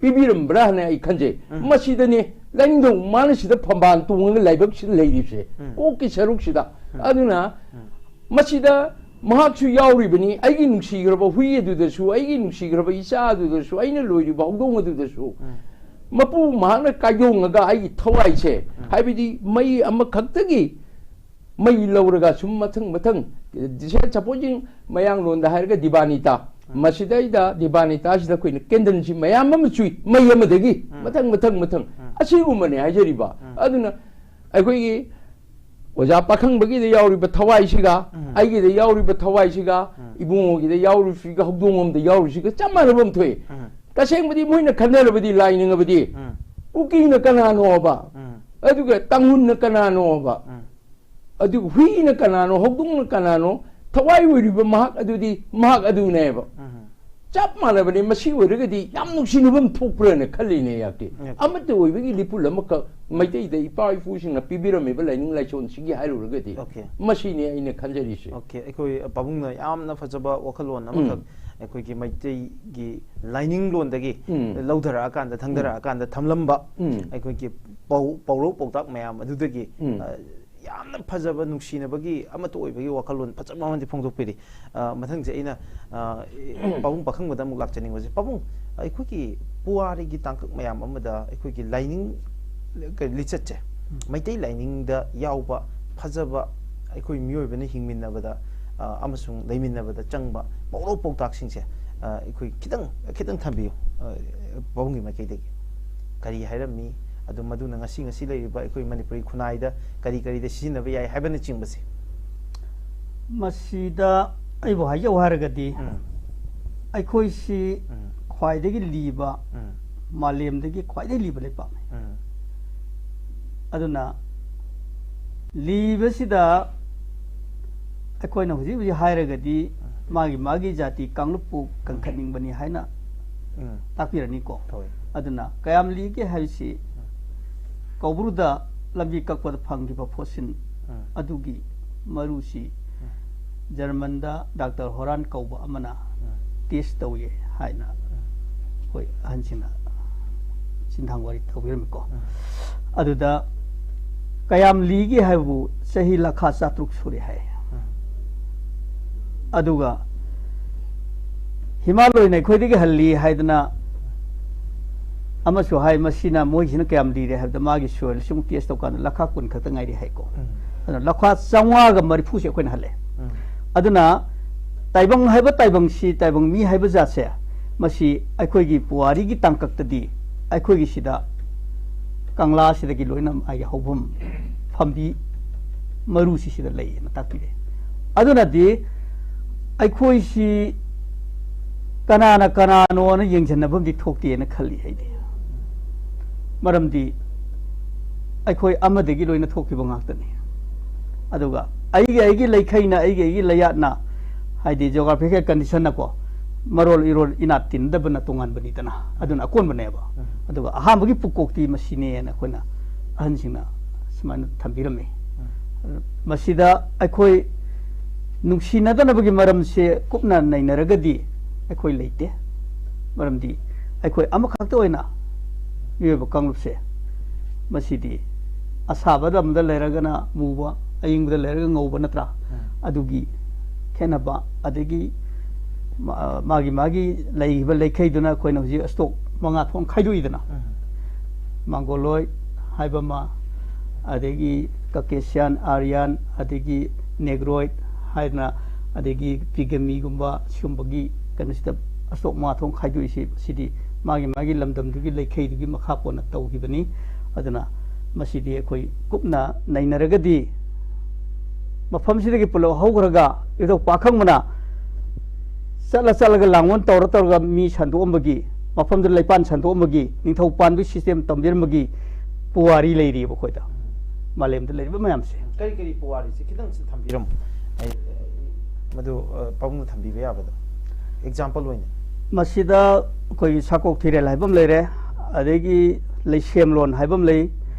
ꯄꯤꯕꯤꯔꯝꯕ꯭ꯔꯥ ꯍꯥꯏꯅ ꯑꯩ ꯈꯟꯖꯩ꯫ ꯎꯝ꯫ ꯃꯁꯤꯗꯅꯤ ꯂꯥꯏꯅꯤꯡꯊꯧ ꯃꯥꯅ ꯁꯤꯗ ꯐꯝꯕꯥꯜ ꯇꯣꯡꯉꯒ ꯂꯥꯏꯕꯛꯁꯤꯗ ꯂꯩꯔꯤꯕꯁꯦ, ꯎꯝ꯫ ꯀꯣꯛꯀꯤ ꯁꯔꯨꯛꯁꯤꯗ꯫ ꯎꯝ꯫ ꯑꯗꯨꯅ ꯎꯝ꯫ ꯃꯁꯤꯗ ꯃꯍꯥꯛꯁꯨ ꯌꯥꯎꯔꯤꯕꯅꯤ, ꯑꯩꯒꯤ ꯅꯨꯡꯁꯤꯈ꯭ꯔꯕ ꯍꯨꯏ ꯑꯗꯨꯗꯁꯨ, ꯑꯩꯒꯤ ꯅꯨꯡꯁꯤꯈ꯭ꯔꯕ ꯏꯆꯥ ꯑꯗꯨꯗꯁꯨ, ꯑꯩꯅ ꯂꯣꯏꯔꯤꯕ ꯍꯧꯗꯣꯡ ꯑꯗꯨꯗꯁꯨ, ꯎꯝ꯫ ꯃꯄꯨ ꯃꯍꯥꯛꯅ ꯀꯥꯏꯗꯣꯡꯉꯒ ꯑꯩꯒꯤ ꯊꯋꯥꯏꯁꯦ, ꯎꯝ꯫ ꯍꯥꯏꯕꯗꯤ ꯃꯩ ꯑꯃꯈꯛꯇꯒꯤ ꯃꯩ ꯂꯧꯔꯒ ꯁꯨꯝ ꯃꯊꯪ ꯃꯊꯪ, ꯁꯦ, supposing ꯃꯌꯥꯡꯂꯣꯟꯗ ꯍꯥꯏꯔꯒ ꯗꯤꯕꯥꯅꯤꯇꯥ, ꯎꯝ꯫ ꯃꯁꯤꯗꯩꯗ ꯗꯤꯕꯥꯅꯤꯇꯥꯁꯤꯗ ꯑꯩꯈꯣꯏꯅ candleꯁꯤ ꯃꯌꯥꯝ ꯑꯃ ꯆꯨꯏ, ꯃꯩ ꯑꯃꯗꯒꯤ ꯎꯝ꯫ ꯃꯊꯪ ꯃꯊꯪ ꯃꯊꯪ, ꯎꯝ꯫ ꯑꯁꯤꯒꯨꯝꯕꯅꯦ ꯍꯥꯏꯖꯔꯤꯕ꯫ ꯎꯝ꯫ ꯑꯗꯨꯅ ꯑꯩꯈꯣꯏꯒꯤ ꯑꯣꯖꯥ ꯄꯥꯈꯪꯕꯒꯤꯗ ꯌꯥꯎꯔꯤꯕ ꯊꯋꯥꯏꯁꯤꯒ, ꯎꯝ꯫ ꯑꯩꯒꯤꯗ ꯌꯥꯎꯔꯤꯕ ꯊꯋꯥꯏꯁꯤꯒ, ꯎꯝ꯫ ꯏꯕꯨꯡꯉꯣꯒꯤꯗ ꯌꯥꯎꯔꯤꯕꯁꯤꯒ, ꯍꯧꯗꯣꯡ ꯑꯃꯗ ꯌꯥꯎꯔꯤꯁꯤꯒ ꯆꯞ ꯃꯥꯟꯅꯕ ꯑꯃ ꯊꯣꯛꯏ꯫ ꯎꯝ꯫ ꯇꯁꯦꯡꯕꯗꯤ ꯃꯣꯏꯅ ꯈꯟꯅꯔꯕꯗꯤ, ꯂꯥꯏꯅꯤꯡꯉꯕꯗꯤ, ꯎꯝ꯫ ꯀꯨꯀꯤꯅ ꯀꯅꯥꯅꯣꯕ? ꯎꯝ꯫ ꯑꯗꯨꯒ ꯇꯥꯡꯍꯨꯟꯅ ꯀꯅꯥꯅꯣꯕ? ꯎꯝ꯫ ꯑꯗꯨꯒ ꯍꯨꯏꯅ ꯀꯅꯥꯅꯣ, ꯍꯧꯗꯣꯡꯅ ꯀꯅꯥꯅꯣ, ꯊꯋꯥꯏ ꯑꯣꯏꯔꯤꯕ ꯃꯍꯥꯛ ꯑꯗꯨꯗꯤ ꯃꯍꯥꯛ ꯑꯗꯨꯅꯦꯕ꯫ ꯎꯝ꯫ ꯆꯞ ꯃꯥꯟꯅꯕꯅꯤ꯫ ꯃꯁꯤ ꯑꯣꯏꯔꯒꯗꯤ ꯌꯥꯝ ꯅꯨꯡꯁꯤꯅꯐꯝ ꯊꯣꯛꯄ꯭ꯔꯅ ꯈꯜꯂꯤꯅꯦ ꯑꯩꯍꯥꯛꯇꯤ꯫ ꯌꯥꯝ꯫ ꯑꯃꯠꯇ ꯑꯣꯏꯕꯒꯤ ꯂꯤꯄꯨꯜ ꯑꯃꯈꯛ ꯃꯩꯇꯩꯗ ꯏꯄꯥ ꯏꯄꯨꯁꯤꯡꯅ ꯄꯤꯕꯤꯔꯝꯃꯤꯕ ꯂꯥꯏꯅꯤꯡ ꯂꯥꯏꯁꯣꯟꯁꯤꯒꯤ ꯍꯥꯏꯔꯨꯔꯒꯗꯤ, ꯑꯣꯀꯦ꯫ ꯃꯁꯤꯅꯤ ꯑꯩꯅ ꯈꯟꯖꯔꯤꯁꯦ꯫ ꯑꯣꯀꯦ, ꯑꯩꯈꯣꯏ ꯄꯥꯕꯨꯡꯅ ꯌꯥꯝꯅ ꯐꯖꯕ ꯋꯥꯈꯜꯂꯣꯟ ꯑꯃꯈꯛ ꯎꯝ꯫ ꯑꯩꯈꯣꯏꯒꯤ ꯃꯩꯇꯩꯒꯤ ꯂꯥꯏꯅꯤꯡꯂꯣꯟꯗꯒꯤ ꯎꯝ꯫ ꯂꯧꯊꯔꯛꯑꯀꯥꯟꯗ, ꯊꯪꯊꯔꯛꯑꯀꯥꯟꯗ ꯊꯝꯂꯝꯕ ꯎꯝ꯫ ꯑꯩꯈꯣꯏꯒꯤ ꯄꯧ-, ꯄꯧꯔꯧ ꯄꯧꯇꯥꯛ ꯃꯌꯥꯝ ꯑꯗꯨꯗꯒꯤ, ꯎꯝ꯫ ꯑ, ꯌꯥꯝꯅ ꯐꯖꯕ, ꯅꯨꯡꯁꯤꯅꯕꯒꯤ, ꯑꯃꯠꯇ ꯑꯣꯏꯕꯒꯤ ꯋꯥꯈꯜꯂꯣꯟ ꯐꯖꯕ ꯑꯃꯗꯤ ꯐꯣꯡꯗꯣꯛꯄꯤꯔꯤ꯫ ꯑ, ꯃꯊꯪꯁꯦ ꯑꯩꯅ, ꯑ, ꯄꯥꯕꯨꯡ ꯄꯥꯈꯪꯕꯗ ꯑꯃꯨꯛ ꯂꯥꯛꯆꯅꯤꯡꯕꯁꯦ, ꯄꯥꯕꯨꯡ, ꯑꯩꯈꯣꯏꯒꯤ ꯄꯨꯋꯥꯔꯤꯒꯤ ꯇꯥꯡꯀꯛ ꯃꯌꯥꯝ ꯑꯃꯗ ꯑꯩꯈꯣꯏꯒꯤ ꯂꯥꯏꯅꯤꯡ, ꯀ-, ꯂꯤꯆꯠꯁꯦ, ꯎꯝ꯫ ꯃꯩꯇꯩ ꯂꯥꯏꯅꯤꯡꯗ ꯌꯥꯎꯕ ꯐꯖꯕ, ꯑꯩꯈꯣꯏ ꯃꯤꯑꯣꯏꯕꯅ ꯍꯤꯡꯃꯤꯟꯅꯕꯗ, ꯑ, ꯑꯃꯁꯨꯡ ꯂꯩꯃꯤꯟꯅꯕꯗ ꯆꯪꯕ ꯄꯥꯎꯔꯧ ꯄꯥꯎꯇꯥꯛꯁꯤꯡꯁꯦ, ꯑ, ꯑꯩꯈꯣꯏ ꯈꯤꯇꯪ, ꯈꯤꯇꯪ ꯊꯝꯕꯤꯌꯨ, ꯑ, ꯄꯥꯕꯨꯡꯒꯤ ꯃꯥꯏꯀꯩꯗꯒꯤ꯫ ꯀꯔꯤ ꯍꯥꯏꯔꯝꯃꯤ? ꯑꯗꯨ ꯃꯗꯨꯅ ꯉꯁꯤ, ꯉꯁꯤ ꯂꯩꯔꯤꯕ ꯑꯩꯈꯣꯏ ꯃꯅꯤꯄꯨꯔꯤ ꯈꯨꯟꯅꯥꯏꯗ ꯀꯔꯤ ꯀꯔꯤꯗ ꯁꯤꯖꯤꯟꯅꯕ ꯌꯥꯏ ꯍꯥꯏꯕꯅꯆꯤꯡꯕꯁꯦ꯫ ꯃꯁꯤꯗ ꯑꯩꯕꯨ ꯍꯥꯏꯖꯧ ꯍꯥꯏꯔꯒꯗꯤ, ꯎꯝ꯫ ꯑꯩꯈꯣꯏꯁꯤ ꯎꯝ꯫ ꯈ꯭ꯋꯥꯏꯗꯒꯤ ꯂꯤꯕ, ꯎꯝ꯫ ꯃꯥꯂꯦꯝꯗꯒꯤ ꯈ꯭ꯋꯥꯏꯗꯒꯤ ꯂꯤꯕ ꯂꯩꯄꯥꯛꯅꯤ꯫ ꯎꯝ꯫ ꯑꯗꯨꯅ ꯂꯤꯕꯁꯤꯗ ꯑꯩꯈꯣꯏꯅ ꯍꯧꯖꯤꯛ ꯍꯧꯖꯤꯛ ꯍꯥꯏꯔꯒꯗꯤ, ꯎꯝ꯫ ꯃꯥꯒꯤ ꯃꯥꯒꯤ ꯖꯥꯇꯤ ꯀꯥꯡꯂꯨꯞꯄꯨ ꯀꯟꯈꯠꯅꯤꯡꯕꯅꯤ ꯍꯥꯏꯅ ꯎꯝ꯫ ꯇꯥꯛꯄꯤꯔꯅꯤꯀꯣ꯫ ꯍꯣꯏ꯫ ꯑꯗꯨꯅ ꯀꯌꯥꯝ ꯂꯤꯒꯦ ꯍꯥꯏꯕꯁꯤ, ꯎꯝ꯫ ꯀꯧꯕ꯭ꯔꯨꯗ ꯂꯝꯕꯤ ꯀꯛꯄꯗ ꯐꯪꯈꯤꯕ ꯐꯣꯁꯤꯜ ꯎꯝ꯫ ꯑꯗꯨꯒꯤ ꯃꯔꯨꯁꯤ ꯎꯝ꯫ ꯖꯔꯃꯟꯗ ꯗꯥꯛꯇꯔ ꯍꯣꯔꯥꯟ ꯀꯧꯕ ꯑꯃꯅ ꯎꯝ꯫ ꯇꯦꯁ ꯇꯧꯏ ꯍꯥꯏꯅ ꯎꯝ꯫ ꯑꯩꯈꯣꯏ ꯑꯍꯟꯁꯤꯡꯅ ꯆꯤꯟꯊꯥꯡ ꯋꯥꯔꯤ ꯇꯧꯕꯤꯔꯝꯃꯤꯀꯣ꯫ ꯎꯝ꯫ ꯑꯗꯨꯗ ꯀꯌꯥꯝ ꯂꯤꯒꯦ ꯍꯥꯏꯕꯕꯨ ꯆꯍꯤ ꯂꯥꯈꯥ ꯆꯥꯇ꯭ꯔꯨꯛ ꯁꯨꯔꯦ ꯍꯥꯏ꯫ ꯎꯝ꯫ ꯑꯗꯨꯒ ꯍꯤꯃꯥꯂꯣꯏꯅ ꯑꯩꯈꯣꯏꯗꯒꯤ ꯍꯜꯂꯤ ꯍꯥꯏꯗꯅ ꯑꯃꯁꯨ ꯍꯥꯏ꯫ ꯃꯁꯤꯅ, ꯃꯣꯏꯁꯤꯅ ꯀꯌꯥꯝ ꯂꯤꯔꯦ ꯍꯥꯏꯕꯗ, ꯃꯥꯒꯤ ꯁꯣꯏꯜꯁꯤ ꯑꯃꯨꯛ ꯇꯦꯁ ꯇꯧꯀꯥꯟꯗ ꯂꯥꯈꯥ ꯀꯨꯟ ꯈꯛꯇ ꯉꯥꯏꯔꯤ ꯍꯥꯏꯀꯣ꯫ ꯎꯝ꯫ ꯑꯗꯨꯅ ꯂꯥꯈꯥ ꯆꯥꯝꯃꯉꯥꯒ ꯃꯔꯤꯐꯨꯁꯦ ꯑꯩꯈꯣꯏꯅ ꯍꯜꯂꯦ꯫ ꯎꯝ꯫ ꯑꯗꯨꯅ ꯇꯥꯏꯕꯪ ꯍꯥꯏꯕ ꯇꯥꯏꯕꯪꯁꯤ, ꯇꯥꯏꯕꯪ ꯃꯤ ꯍꯥꯏꯕ ꯖꯥꯠꯁꯦ, ꯃꯁꯤ ꯑꯩꯈꯣꯏꯒꯤ ꯄꯨꯋꯥꯔꯤꯒꯤ ꯇꯥꯡꯀꯛꯇꯗꯤ ꯑꯩꯈꯣꯏꯒꯤ ꯁꯤꯗ ꯀꯪꯂꯥꯁꯤꯗꯒꯤ ꯂꯣꯏꯅ ꯃꯥꯒꯤ ꯍꯧꯐꯝ ꯐꯝꯕꯤ ꯃꯔꯨꯁꯤ ꯁꯤꯗ ꯂꯩꯌꯦꯅ ꯇꯥꯛꯄꯤꯔꯦ꯫ ꯑꯗꯨꯅꯗꯤ ꯑꯩꯈꯣꯏꯁꯤ ꯀꯅꯥꯅ ꯀꯅꯥꯅꯣꯅ ꯌꯦꯡꯁꯤꯟꯅꯕ ꯑꯃꯗꯤ ꯊꯣꯛꯇꯦꯅ ꯈꯜꯂꯤ ꯑꯩꯗꯤ꯫ ꯃꯔꯝꯗꯤ ꯑꯩꯈꯣꯏ ꯑꯃꯗꯒꯤ ꯂꯣꯏꯅ ꯊꯣꯛꯈꯤꯕ ꯉꯥꯛꯇꯅꯤ꯫ ꯑꯗꯨꯒ ꯑꯩꯒꯤ ꯑꯩꯒꯤ ꯂꯩꯈꯩꯅ, ꯑꯩꯒꯤ ꯑꯩꯒꯤ ꯂꯩꯌꯥꯠꯅ, ꯍꯥꯏꯗꯤ geographical conditionꯅꯀꯣ, ꯃꯔꯣꯜ ꯏꯔꯣꯜ ꯏꯅꯥꯠ ꯇꯤꯟꯅꯗꯕꯅ ꯇꯣꯉꯥꯟꯕꯅꯤꯗꯅ, ꯑꯗꯨꯅ ꯑꯀꯣꯟꯕꯅꯦꯕ꯫ ꯎꯝ꯫ ꯑꯗꯨꯒ ꯑꯍꯥꯟꯕꯒꯤ ꯄꯨꯀꯣꯛꯇꯤ ꯃꯁꯤꯅꯦꯅ ꯑꯩꯈꯣꯏꯅ, ꯑꯍꯟꯁꯤꯡꯅ ꯁꯨꯃꯥꯏꯅ ꯊꯝꯕꯤꯔꯝꯃꯤ꯫ ꯎꯝ꯫ ꯃꯁꯤꯗ ꯑꯩꯈꯣꯏ ꯅꯨꯡꯁꯤꯅꯗꯅꯕꯒꯤ ꯃꯔꯝꯁꯦ ꯀꯨꯞꯅ ꯅꯩꯅꯔꯒꯗꯤ ꯑꯩꯈꯣꯏ ꯂꯩꯇꯦ꯫ ꯃꯔꯝꯗꯤ ꯑꯩꯈꯣꯏ ꯑꯃꯈꯛꯇ ꯑꯣꯏꯅ ꯃꯤꯑꯣꯏꯕ ꯀꯥꯡꯂꯨꯞꯁꯦ, ꯃꯁꯤꯗꯤ ꯑꯁꯥꯕ ꯂꯝꯗ ꯂꯩꯔꯒꯅ ꯃꯨꯕ, ꯑꯏꯪꯕꯗ ꯂꯩꯔꯒ ꯉꯧꯕ ꯅꯠꯇ꯭ꯔꯥ? ꯑꯗꯨꯒꯤ ꯈꯦꯠꯅꯕ, ꯑꯗꯒꯤ ꯃꯥ-, ꯃꯥꯒꯤ ꯃꯥꯒꯤ ꯂꯩꯔꯤꯕ ꯂꯩꯈꯩꯗꯨꯅ ꯑꯩꯈꯣꯏꯅ ꯍꯧꯖꯤꯛ stock ꯃꯉꯥ ꯊꯣꯛꯅ ꯈꯥꯏꯗꯣꯛꯏꯗꯅ, Mongoloid ꯍꯥꯏꯕ ꯑꯃ, ꯑꯗꯒꯤ Caucasian, Aryan, ꯑꯗꯒꯤ Negroid ꯍꯥꯏꯗꯅ, ꯑꯗꯒꯤ Pigamꯤꯒꯨꯝꯕ ꯁꯤꯒꯨꯝꯕꯒꯤ ꯀꯩꯅꯣꯁꯤꯗ stock ꯃꯉꯥ ꯊꯣꯛꯅ ꯈꯥꯏꯗꯣꯛꯏꯁꯤ, ꯁꯤꯗꯤ ꯃꯥꯒꯤ ꯃꯥꯒꯤ ꯂꯝꯗꯝꯗꯨꯒꯤ ꯂꯩꯈꯩꯗꯨꯒꯤ ꯃꯈꯥ ꯄꯣꯟꯅ ꯇꯧꯈꯤꯕꯅꯤ꯫ ꯑꯗꯨꯅ ꯃꯁꯤꯗꯤ ꯑꯩꯈꯣꯏ ꯀꯨꯞꯅ ꯅꯩꯅꯔꯒꯗꯤ, ꯃꯐꯝꯁꯤꯗꯒꯤ ꯄꯨꯂꯞ ꯍꯧꯈ꯭ꯔꯒ ꯏꯕꯨꯙꯧ ꯄꯥꯈꯪꯕꯅ ꯆꯠꯂ ꯆꯠꯂꯒ ꯂꯥꯡꯕꯟ ꯇꯧꯔ ꯇꯧꯔꯒ ꯃꯤ ꯁꯟꯗꯣꯛꯑꯝꯕꯒꯤ, ꯃꯐꯝꯗꯨꯗ ꯂꯩꯄꯥꯟ ꯁꯟꯗꯣꯛꯑꯝꯕꯒꯤ, ꯅꯤꯡꯊꯧ ꯄꯥꯟꯕꯒꯤ system ꯇꯝꯕꯤꯔꯝꯕꯒꯤ ꯄꯨꯋꯥꯔꯤ ꯂꯩꯔꯤꯕ ꯑꯩꯈꯣꯏꯗ, ꯃꯥꯂꯦꯝꯗ ꯂꯩꯔꯤꯕ ꯃꯌꯥꯝꯁꯦ꯫ ꯀꯔꯤ ꯀꯔꯤ ꯄꯨꯋꯥꯔꯤꯁꯦ ꯈꯤꯇꯪ ꯊꯝꯕꯤꯔꯝꯃꯨ꯫ ꯑꯩ, ꯃꯗꯨ, ꯑ, ꯄꯥꯕꯨꯡꯅ ꯊꯝꯕꯤꯕ ꯌꯥꯕꯗꯣ, example ꯑꯣꯏꯅ꯫ ꯃꯁꯤꯗ ꯑꯩꯈꯣꯏꯒꯤ ꯁꯥꯀꯣꯛ ꯊꯤꯔꯦꯜ ꯍꯥꯏꯕ ꯑꯃ ꯂꯩꯔꯦ, ꯑꯗꯒꯤ ꯂꯩꯁꯦꯝꯂꯣꯟ ꯍꯥꯏꯕ ꯑꯃ ꯂꯩ,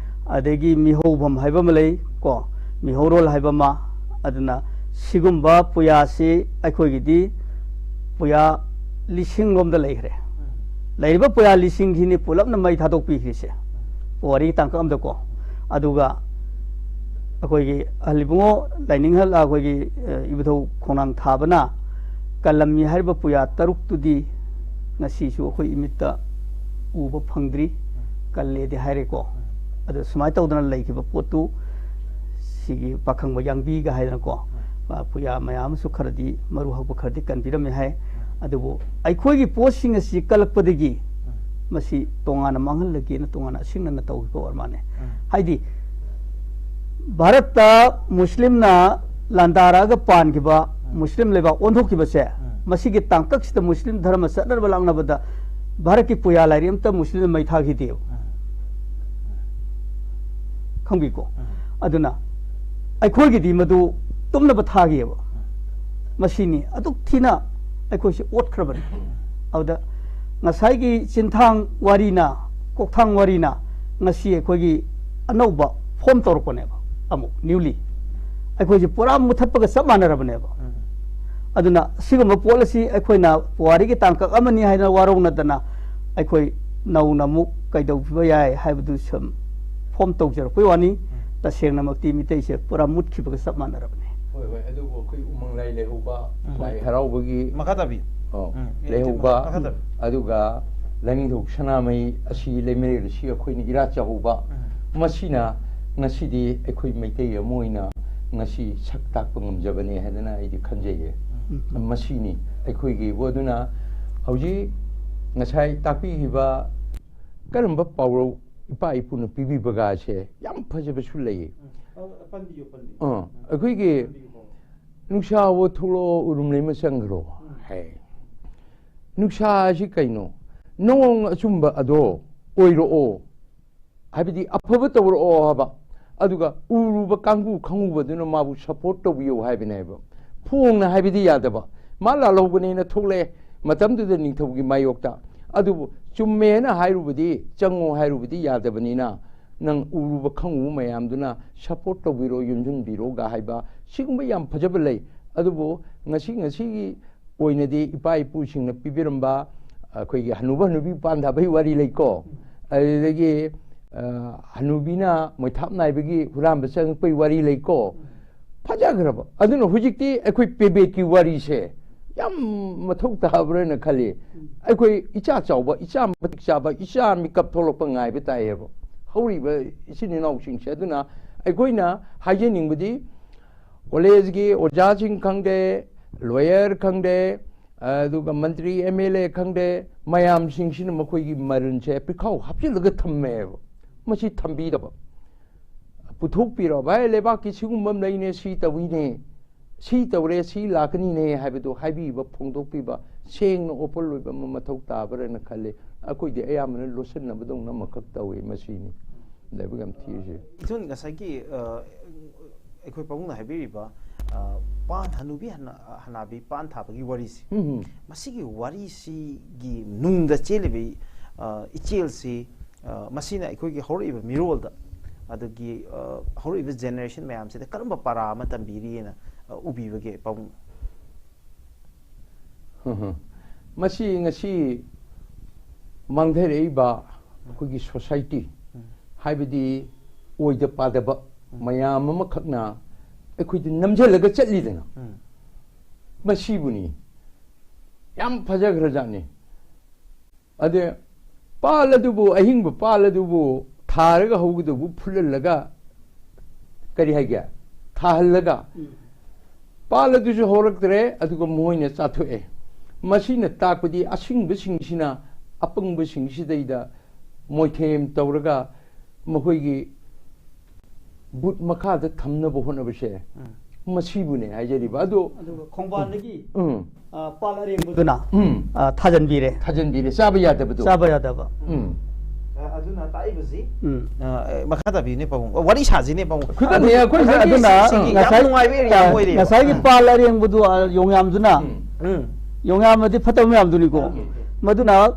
ꯑꯗꯒꯤ ꯃꯤꯍꯧꯐꯝ ꯍꯥꯏꯕ ꯑꯃ ꯂꯩ ꯀꯣ, ꯃꯤꯍꯧꯔꯣꯜ ꯍꯥꯏꯕ ꯑꯃ꯫ ꯑꯗꯨꯅ ꯁꯤꯒꯨꯝꯕ ꯄꯨꯌꯥꯁꯤ ꯑꯩꯈꯣꯏꯒꯤꯗꯤ ꯄꯨꯌꯥ ꯂꯤꯁꯤꯡ ꯂꯣꯝꯗ ꯂꯩꯈ꯭ꯔꯦ꯫ ꯂꯩꯔꯤꯕ ꯄꯨꯌꯥ ꯂꯤꯁꯤꯡꯁꯤꯅꯤ ꯄꯨꯂꯞꯅ ꯃꯩ ꯊꯥꯗꯣꯛꯄꯤꯈ꯭ꯔꯤꯁꯦ, ꯋꯥꯔꯤ ꯇꯥꯡꯀꯛ ꯑꯃꯗꯀꯣ꯫ ꯑꯗꯨꯒ ꯑꯩꯈꯣꯏꯒꯤ ꯑꯍꯜ ꯏꯕꯨꯡꯉꯣ ꯂꯥꯏꯅꯤꯡꯍꯜ, ꯑꯩꯈꯣꯏꯒꯤ, ꯑ, ꯏꯕꯨꯙꯧ ꯈꯣꯡꯅꯥꯡ ꯊꯥꯕꯅ ꯀꯜꯂꯝꯃꯤ ꯍꯥꯏꯔꯤꯕ ꯄꯨꯌꯥ ꯇꯔꯨꯛꯇꯨꯗꯤ ꯉꯁꯤꯁꯨ ꯑꯩꯈꯣꯏ ꯏꯃꯤꯠꯇ ꯎꯕ ꯐꯪꯗ꯭ꯔꯤ, ꯀꯜꯂꯦꯗꯤ ꯍꯥꯏꯔꯦꯀꯣ꯫ ꯑꯗꯣ ꯁꯨꯃꯥꯏꯅ ꯇꯧꯗꯅ ꯂꯩꯈꯤꯕ ꯄꯣꯠꯇꯨ ꯁꯤꯒꯤ ꯄꯥꯈꯪꯕ ꯌꯥꯡꯕꯤꯒ ꯍꯥꯏꯗꯅꯀꯣ, ꯑ, ꯄꯨꯌꯥ ꯃꯌꯥꯝ ꯑꯃꯁꯨ ꯈꯔꯗꯤ ꯃꯔꯨ ꯍꯛꯄ ꯈꯔꯗꯤ ꯀꯟꯕꯤꯔꯝꯃꯦ ꯍꯥꯏ꯫ ꯑꯗꯨꯕꯨ ꯑꯩꯈꯣꯏꯒꯤ ꯄꯣꯠꯁꯤꯡ ꯑꯁꯤ ꯀꯜꯂꯛꯄꯗꯒꯤ ꯃꯁꯤ ꯇꯣꯉꯥꯟꯅ ꯃꯥꯡꯍꯜꯂꯒꯦꯅ ꯇꯣꯉꯥꯟꯅ ꯑꯁꯤꯡꯅꯅ ꯇꯧꯈꯤꯕ ꯑꯣꯏꯔ ꯃꯥꯜꯂꯦ꯫ ꯍꯥꯏꯗꯤ ꯚꯥꯔꯠꯇ ꯃꯨꯁꯂꯤꯝꯅ ꯂꯥꯟꯗꯥꯔꯛꯑꯒ ꯄꯥꯟꯈꯤꯕ ꯃꯨꯁꯂꯤꯝ ꯂꯩꯕꯥꯛ ꯑꯣꯟꯊꯣꯛꯈꯤꯕꯁꯦ, ꯃꯁꯤꯒꯤ ꯇꯥꯡꯀꯛꯁꯤꯗ ꯃꯨꯁꯂꯤꯝ ꯙꯔꯃ ꯆꯠꯅꯕ ꯂꯥꯛꯅꯕꯗ ꯚꯥꯔꯠꯀꯤ ꯄꯨꯌꯥ ꯂꯥꯏꯔꯤ ꯑꯝꯇ ꯃꯨꯁꯂꯤꯝꯅ ꯃꯩ ꯊꯥꯈꯤꯗꯦꯕ꯫ ꯈꯪꯕꯤꯀꯣ? ꯑꯗꯨꯅ ꯑꯩꯈꯣꯏꯒꯤꯗꯤ ꯃꯗꯨ ꯇꯨꯝꯅꯕ ꯊꯥꯈꯤꯑꯕ꯫ ꯃꯁꯤꯅꯤ ꯑꯗꯨꯛ ꯊꯤꯅ ꯑꯩꯈꯣꯏꯁꯤ ꯑꯣꯠꯈ꯭ꯔꯕꯅꯤ꯫ ꯑꯗꯨꯗ ꯉꯁꯥꯏꯒꯤ ꯆꯤꯟꯊꯥꯡ ꯋꯥꯔꯤꯅ, ꯀꯣꯛꯊꯥꯡ ꯋꯥꯔꯤꯅ ꯉꯁꯤ ꯑꯩꯈꯣꯏꯒꯤ ꯑꯅꯧꯕ form ꯇꯧꯔꯛꯄꯅꯦꯕ, ꯑꯃꯨꯛ newly꯫ ꯑꯩꯈꯣꯏꯁꯦ ꯄꯨꯔꯥ ꯃꯨꯊꯠꯄꯒ ꯆꯞ ꯃꯥꯟꯅꯔꯕꯅꯦꯕ꯫ ꯑꯗꯨꯅ ꯁꯤꯒꯨꯝꯕ ꯄꯣꯠ ꯑꯁꯤ ꯑꯩꯈꯣꯏꯅ ꯄꯨꯋꯥꯔꯤꯒꯤ ꯇꯥꯡꯀꯛ ꯑꯃꯅꯤ ꯍꯥꯏꯅ ꯋꯥꯔꯧꯅꯗꯅ ꯑꯩꯈꯣꯏ ꯅꯧꯅ ꯑꯃꯨꯛ ꯀꯩꯗꯧꯕꯤꯕ ꯌꯥꯏ ꯍꯥꯏꯕꯗꯨ ꯁꯨꯝ ꯐꯣꯝ ꯇꯧꯖꯔꯛꯄꯩ ꯋꯥꯅꯤ꯫ ꯇꯁꯦꯡꯅꯃꯛꯇꯤ ꯃꯤꯇꯩꯁꯦ ꯄꯨꯔꯥ ꯃꯨꯠꯈꯤꯕꯒ ꯆꯞ ꯃꯥꯟꯅꯔꯕꯅꯤ꯫ ꯍꯣꯏ ꯍꯣꯏ, ꯑꯗꯨꯕꯨ ꯑꯩꯈꯣꯏ ꯎꯃꯪ ꯂꯥꯏ ꯂꯩꯍꯧꯕ, ꯎꯝ꯫ ꯂꯥꯏ ꯍꯔꯥꯎꯕꯒꯤ ꯃꯈꯥ ꯇꯥꯕꯤ꯫ ꯑꯣ, ꯎꯝ, ꯂꯩꯍꯧꯕ, ꯃꯈꯥ ꯇꯥꯕꯤ꯫ ꯑꯗꯨꯒ ꯂꯥꯏꯅꯤꯡꯊꯧ ꯁꯅꯥꯃꯍꯤ ꯑꯁꯤ ꯂꯩꯃꯔꯦꯜ ꯑꯁꯤ ꯑꯩꯈꯣꯏꯅ ꯏꯔꯥꯠ ꯆꯥꯍꯧꯕ꯫ ꯎꯝ꯫ ꯃꯁꯤꯅ ꯉꯁꯤꯗꯤ ꯑꯩꯈꯣꯏ ꯃꯩꯇꯩ ꯑꯃ ꯑꯣꯏꯅ ꯉꯁꯤ ꯁꯛ ꯇꯥꯛꯄ ꯉꯝꯖꯕꯅꯤ ꯍꯥꯏꯗꯅ ꯑꯩꯗꯤ ꯈꯟꯖꯩꯌꯦ꯫ ꯎꯝ꯫ ꯃꯁꯤꯅꯤ ꯑꯩꯈꯣꯏꯒꯤꯕꯨ꯫ ꯑꯗꯨꯅ ꯍꯧꯖꯤꯛ ꯉꯁꯥꯏ ꯇꯥꯛꯄꯤꯈꯤꯕ ꯀꯔꯝꯕ ꯄꯥꯎꯔꯧ ꯏꯄꯥ ꯏꯄꯨꯅ ꯄꯤꯕꯤꯕꯒꯁꯦ ꯌꯥꯝ ꯐꯖꯕꯁꯨ ꯂꯩꯌꯦ꯫ ꯎꯝ꯫ ꯑ, ꯄꯟꯕꯤꯌꯨ, ꯄꯟꯕꯤꯌꯨ꯫ ꯑꯥ, ꯑꯩꯈꯣꯏꯒꯤ ꯄꯟꯕꯤꯌꯨ, ꯄꯟꯕꯤꯌꯨ꯫ "ꯅꯨꯡꯁꯥꯋꯣ ꯊꯣꯛꯂꯛꯑꯣ, ꯎꯔꯨꯝ ꯂꯩꯃ ꯆꯪꯈ꯭ꯔꯣ" ꯍꯥꯏ꯫ ꯅꯨꯡꯁꯥ ꯑꯁꯤ ꯀꯩꯅꯣ? ꯅꯣꯡ ꯑꯆꯨꯝꯕ ꯑꯗꯣ ꯑꯣꯏꯔꯛꯑꯣ, ꯍꯥꯏꯕꯗꯤ ꯑꯐꯕ ꯇꯧꯔꯛꯑꯣ ꯍꯥꯏꯕ꯫ ꯑꯗꯨꯒ ꯎꯔꯨꯕ ꯀꯥꯡꯕꯨ ꯈꯪꯉꯨꯕꯗꯨꯅ ꯃꯥꯕꯨ ꯁꯞꯄꯣꯔꯠ ꯇꯧꯕꯤꯌꯨ ꯍꯥꯏꯕꯅꯦꯕ꯫ ꯐꯣꯡꯅ ꯍꯥꯏꯕꯗꯤ ꯌꯥꯗꯕ꯫ ꯃꯥ ꯂꯥꯜꯍꯧꯕꯅꯦꯅ ꯊꯣꯛꯂꯛꯑꯦ ꯃꯇꯝꯗꯨꯗ ꯅꯤꯡꯊꯧꯒꯤ ꯃꯥꯌꯣꯛꯇ꯫ ꯑꯗꯨꯕꯨ ꯆꯨꯝꯃꯦꯅ ꯍꯥꯏꯔꯨꯕꯗꯤ, ꯆꯪꯉꯣ ꯍꯥꯏꯔꯨꯕꯗꯤ ꯌꯥꯗꯕꯅꯤꯅ, ꯅꯪ ꯎꯔꯨꯕ ꯈꯪꯉꯨꯕ ꯃꯌꯥꯝꯗꯨꯅ ꯁꯞꯄꯣꯔꯠ ꯇꯧꯕꯤꯔꯣ, ꯌꯣꯝꯁꯤꯟꯕꯤꯔꯣꯒ ꯍꯥꯏꯕ, ꯁꯤꯒꯨꯝꯕ ꯌꯥꯝ ꯐꯖꯕ ꯂꯩ꯫ ꯑꯗꯨꯕꯨ ꯉꯁꯤ, ꯉꯁꯤꯒꯤ ꯑꯣꯏꯅꯗꯤ ꯏꯄꯥ ꯏꯄꯨꯁꯤꯡꯅ ꯄꯤꯕꯤꯔꯝꯕ ꯑꯩꯈꯣꯏꯒꯤ ꯍꯅꯨꯕ ꯍꯅꯨꯕꯤ ꯄꯥꯟ ꯊꯥꯕꯒꯤ ꯋꯥꯔꯤ ꯂꯩꯀꯣ, ꯑꯗꯨꯗꯒꯤ, ꯑ, ꯍꯅꯨꯕꯤꯅ ꯃꯣꯏꯊꯥꯞ ꯅꯥꯏꯕꯒꯤ ꯍꯨꯔꯥꯟꯕ ꯆꯪꯉꯛꯄꯒꯤ ꯋꯥꯔꯤ ꯂꯩꯀꯣ, ꯐꯖꯈ꯭ꯔꯕ꯫ ꯑꯗꯨꯅ ꯍꯧꯖꯤꯛꯇꯤ ꯑꯩꯈꯣꯏ ꯄꯦꯕꯦꯠꯀꯤ ꯋꯥꯔꯤꯁꯦ ꯌꯥꯝ ꯃꯊꯧ ꯇꯥꯕ꯭ꯔꯅ ꯈꯜꯂꯤ꯫ ꯑꯩꯈꯣꯏ ꯏꯆꯥ ꯆꯥꯎꯕ, ꯏꯆꯥ ꯃꯇꯤꯛ ꯆꯥꯕ, ꯏꯆꯥ ꯃꯤꯀꯞ ꯊꯣꯛꯂꯛꯄ ꯉꯥꯏꯕ ꯇꯥꯏꯌꯦꯕ꯫ ꯍꯧꯔꯤꯕ ꯏꯆꯤꯟ ꯏꯅꯥꯎꯁꯤꯡꯁꯦ꯫ ꯑꯗꯨꯅ ꯑꯩꯈꯣꯏꯅ ꯍꯥꯏꯖꯅꯤꯡꯕꯗꯤ, ꯀꯣꯂꯦꯖꯀꯤ ꯑꯣꯖꯥꯁꯤꯡ ꯈꯪꯗꯦ, ꯂꯣꯌꯔ ꯈꯪꯗꯦ, ꯑꯗꯨꯒ ꯃꯟꯇ꯭ꯔꯤ, ꯑꯦꯝ ꯑꯦꯜ ꯑꯦ ꯈꯪꯗꯦ, ꯃꯌꯥꯝꯁꯤꯡꯁꯤꯅ ꯃꯈꯣꯏꯒꯤ ꯃꯔꯜꯁꯦ ꯄꯤꯈꯥꯎ ꯍꯥꯞꯆꯤꯜꯂꯒ ꯊꯝꯃꯦꯕ꯫ ꯃꯁꯤ ꯊꯝꯕꯤꯗꯕ꯫ ꯄꯨꯊꯣꯛꯄꯤꯔꯣ, "ꯚꯥꯏ, ꯂꯩꯕꯥꯛꯀꯤ ꯁꯤꯒꯨꯝꯕ ꯑꯃ ꯂꯩꯅꯦ, ꯁꯤ ꯇꯧꯏꯅꯦ, ꯁꯤ ꯇꯧꯔꯦ, ꯁꯤ ꯂꯥꯛꯀꯅꯤꯅꯦ" ꯍꯥꯏꯕꯗꯨ ꯍꯥꯏꯕꯤꯕ, ꯐꯣꯡꯗꯣꯛꯄꯤꯕ, ꯁꯦꯡꯅ ꯑꯣꯄꯟ ꯑꯣꯏꯕ ꯑꯃ ꯃꯊꯧ ꯇꯥꯕ꯭ꯔꯅ ꯈꯜꯂꯤ꯫ ꯑꯩꯈꯣꯏꯗꯤ ꯑꯌꯥꯝꯕꯅ ꯂꯣꯠꯁꯤꯟꯅꯕꯗꯧꯅ ꯑꯃꯈꯛ ꯇꯧꯏ꯫ ꯃꯁꯤꯅꯤ ꯂꯥꯏꯕꯛ ꯌꯥꯝ ꯊꯤꯔꯤꯁꯦ꯫ ꯏꯆꯟ, ꯉꯁꯥꯏꯒꯤ, ꯑ, ꯑꯩꯈꯣꯏ ꯄꯥꯕꯨꯡꯅ ꯍꯥꯏꯕꯤꯔꯤꯕ, ꯑ, ꯄꯥꯟ, ꯍꯅꯨꯕꯤ ꯍꯅꯥ-, ꯍꯅꯥꯕꯤ ꯄꯥꯟ ꯊꯥꯕꯒꯤ ꯋꯥꯔꯤꯁꯦ, ꯎꯝ, ꯎꯝ꯫ ꯃꯁꯤꯒꯤ ꯋꯥꯔꯤꯁꯤꯒꯤ ꯅꯨꯡꯗ ꯆꯦꯜꯂꯤꯕ, ꯑ, ꯏꯆꯦꯜꯁꯤ, ꯑ, ꯃꯁꯤꯅ ꯑꯩꯈꯣꯏꯒꯤ ꯍꯧꯔꯛꯏꯕ ꯃꯤꯔꯣꯜꯗ, ꯑꯗꯒꯤ, ꯑ, ꯍꯧꯔꯛꯏꯕ ꯖꯦꯅꯦꯔꯦꯁꯟ ꯃꯌꯥꯝꯁꯤꯗ ꯀꯔꯝꯕ ꯄꯔꯥ ꯑꯃ ꯇꯝꯕꯤꯔꯤꯑꯅ, ꯑ, ꯎꯕꯤꯕꯒꯦ, ꯄꯥꯕꯨꯡꯅ? ꯃꯁꯤ ꯉꯁꯤ ꯃꯥꯡꯊꯔꯛꯏꯕ ꯑꯩꯈꯣꯏꯒꯤ ꯁꯣꯁꯥꯏꯇꯤ, ꯎꯝ꯫ ꯍꯥꯏꯕꯗꯤ ꯑꯣꯏꯗ ꯄꯥꯗꯕ ꯃꯌꯥꯝ ꯑꯃꯈꯛꯅ ꯑꯩꯈꯣꯏꯗ ꯅꯝꯁꯤꯜꯂꯒ ꯆꯠꯂꯤꯗꯅ꯫ ꯃꯁꯤꯕꯨꯅꯤ꯫ ꯌꯥꯝ ꯐꯖꯈ꯭ꯔꯖꯥꯠꯅꯤ꯫ ꯑꯗ ꯄꯥꯜ ꯑꯗꯨꯕꯨ, ꯑꯍꯤꯡꯕ ꯄꯥꯜ ꯑꯗꯨꯕꯨ ꯊꯥꯔꯒ ꯍꯧꯒꯗꯧꯕ ꯐꯨꯠꯍꯜꯂꯒ, ꯀꯔꯤ ꯍꯥꯏꯒꯦ, ꯊꯥꯍꯜꯂꯒ ꯄꯥꯜ ꯑꯗꯨꯁꯨ ꯍꯧꯔꯛꯇ꯭ꯔꯦ, ꯑꯗꯨꯒ ꯃꯣꯏꯅ ꯆꯥꯊꯣꯛꯑꯦ꯫ ꯃꯁꯤꯅ ꯇꯥꯛꯄꯗꯤ ꯑꯁꯤꯡꯕꯁꯤꯡꯁꯤꯅ ꯑꯄꯪꯕꯁꯤꯡꯁꯤꯗꯩꯗ ꯃꯣꯏꯊꯦꯝ ꯇꯧꯔꯒ ꯃꯈꯣꯏꯒꯤ ꯕꯨꯠ ꯃꯈꯥꯗ ꯊꯝꯅꯕ ꯍꯣꯠꯅꯕꯁꯦ, ꯃꯁꯤꯕꯨꯅꯦ ꯍꯥꯏꯖꯔꯤꯕ꯫ ꯑꯗꯣ ꯑꯗꯨꯒ ꯈꯣꯡꯕꯥꯟꯗꯒꯤ, ꯎꯝ꯫ ꯑ, ꯄꯥꯜ ꯑꯔꯦꯡꯕꯗꯨꯅ, ꯎꯝ꯫ ꯑ, ꯊꯥꯖꯟꯕꯤꯔꯦ꯫ ꯊꯥꯖꯟꯕꯤꯔꯦ, ꯆꯥꯕ ꯌꯥꯗꯕꯗꯣ꯫ ꯆꯥꯕ ꯌꯥꯗꯕ꯫ ꯎꯝ꯫ ꯑ, ꯑꯗꯨꯅ ꯇꯥꯛꯏꯕꯁꯤ, ꯎꯝ꯫ ꯑ, ꯑꯦ, ꯃꯈꯥ ꯇꯥꯕꯤꯅꯦ ꯄꯥꯕꯨꯡ꯫ ꯑ, ꯋꯥꯔꯤ ꯁꯥꯁꯤꯅꯦ ꯄꯥꯕꯨꯡ꯫ ꯈꯨꯗꯝꯅꯦ, ꯑꯗꯨ, ꯑꯩꯈꯣꯏ ꯉꯁꯥꯏꯒꯤ, ꯑꯗꯨꯅ ꯁꯤꯒꯤ ꯌꯥꯝ ꯉꯁꯥꯏ, ꯅꯨꯡꯉꯥꯏꯕ ꯑꯦꯔꯤꯌꯥ ꯑ, ꯑꯃ ꯑꯣꯏꯔꯦꯕ꯫ ꯉꯁꯥꯏꯒꯤ, ꯎꯝ꯫ ꯄꯥꯜ ꯑꯔꯦꯡꯕꯗꯨ, ꯑ, ꯌꯣꯡꯌꯥꯝꯗꯨꯅ, ꯎꯝ꯫ ꯎꯝ꯫ ꯌꯣꯡꯌꯥꯝ ꯑꯗꯤ ꯐꯠꯇꯕ ꯃꯌꯥꯝꯗꯨꯅꯤꯀꯣ꯫ ꯎꯝ꯫ ꯃꯗꯨꯅ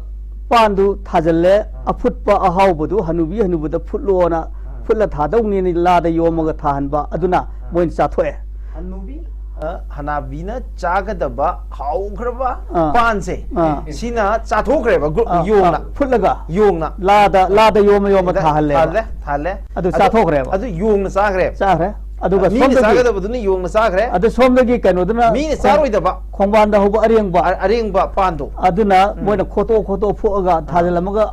ꯄꯥꯟꯗꯨ ꯊꯥꯖꯜꯂꯦ, ꯑꯥ꯫ ꯑꯐꯨꯠꯄ ꯑꯍꯥꯎꯕꯗꯨ ꯍꯅꯨꯕꯤ ꯍꯅꯨꯕꯗ ꯐꯨꯠꯂꯣꯅ, ꯑꯥ꯫ ꯐꯨꯠꯂ ꯊꯥꯗꯧꯅꯦꯅ ꯂꯥꯗ ꯌꯣꯝꯃꯒ ꯊꯥꯍꯟꯕ, ꯑꯗꯨꯅ ꯑꯥ꯫ ꯃꯣꯏꯅ ꯆꯥꯊꯣꯛꯑꯦ꯫ ꯍꯅꯨꯕꯤ, ꯑ, ꯍꯅꯥꯕꯤꯅ ꯆꯥꯒꯗꯕ ꯍꯥꯎꯈ꯭ꯔꯕ ꯑꯥ꯫ ꯄꯥꯟꯁꯦ, ꯑꯥ꯫ ꯁꯤꯅ ꯆꯥꯊꯣꯛꯈ꯭ꯔꯦꯕ, ꯒ꯭ꯔꯨ-, ꯑꯥ, ꯌꯣꯡꯅ꯫ ꯑꯥ, ꯐꯨꯠꯂꯒ꯫ ꯌꯣꯡꯅ꯫ ꯂꯥꯗ, ꯂꯥꯗ ꯌꯣꯝꯃ ꯌꯣꯝꯃ ꯊꯥꯍꯜꯂꯦꯕ꯫ ꯊꯥꯍꯜꯂꯦ, ꯊꯥꯍꯜꯂꯦ꯫ ꯑꯗꯨ ꯑꯗꯨ, ꯆꯥꯊꯣꯛꯈ꯭ꯔꯦꯕ꯫ ꯑꯗꯨ ꯌꯣꯡꯅ ꯆꯥꯈ꯭ꯔꯦꯕ꯫ ꯆꯥꯈ꯭ꯔꯦ꯫ ꯑꯗꯨꯒ ꯃꯤꯅ ꯁꯣꯝꯗꯒꯤ ꯆꯥꯒꯗꯕꯗꯨꯅ ꯌꯣꯡꯅ ꯆꯥꯈ꯭ꯔꯦ꯫ ꯑꯗꯨ ꯁꯣꯝꯗꯒꯤ ꯀꯩꯅꯣꯗꯨꯅ ꯃꯤꯅ ꯈꯣꯡ-, ꯆꯥꯔꯣꯏꯗꯕ꯫ ꯈꯣꯡꯕꯥꯟꯗ ꯍꯧꯕ ꯑꯔꯦꯡꯕ꯫ ꯑ-, ꯑꯔꯦꯡꯕ ꯄꯥꯟꯗꯣ꯫ ꯑꯗꯨꯅ ꯎꯝ꯫ ꯃꯣꯏꯅ ꯈꯣꯠꯇꯣꯛ ꯈꯣꯠꯇꯣꯛ ꯐꯣꯛꯑꯒ ꯑꯥ꯫ ꯊꯥꯖꯤꯜꯂꯝꯃꯒ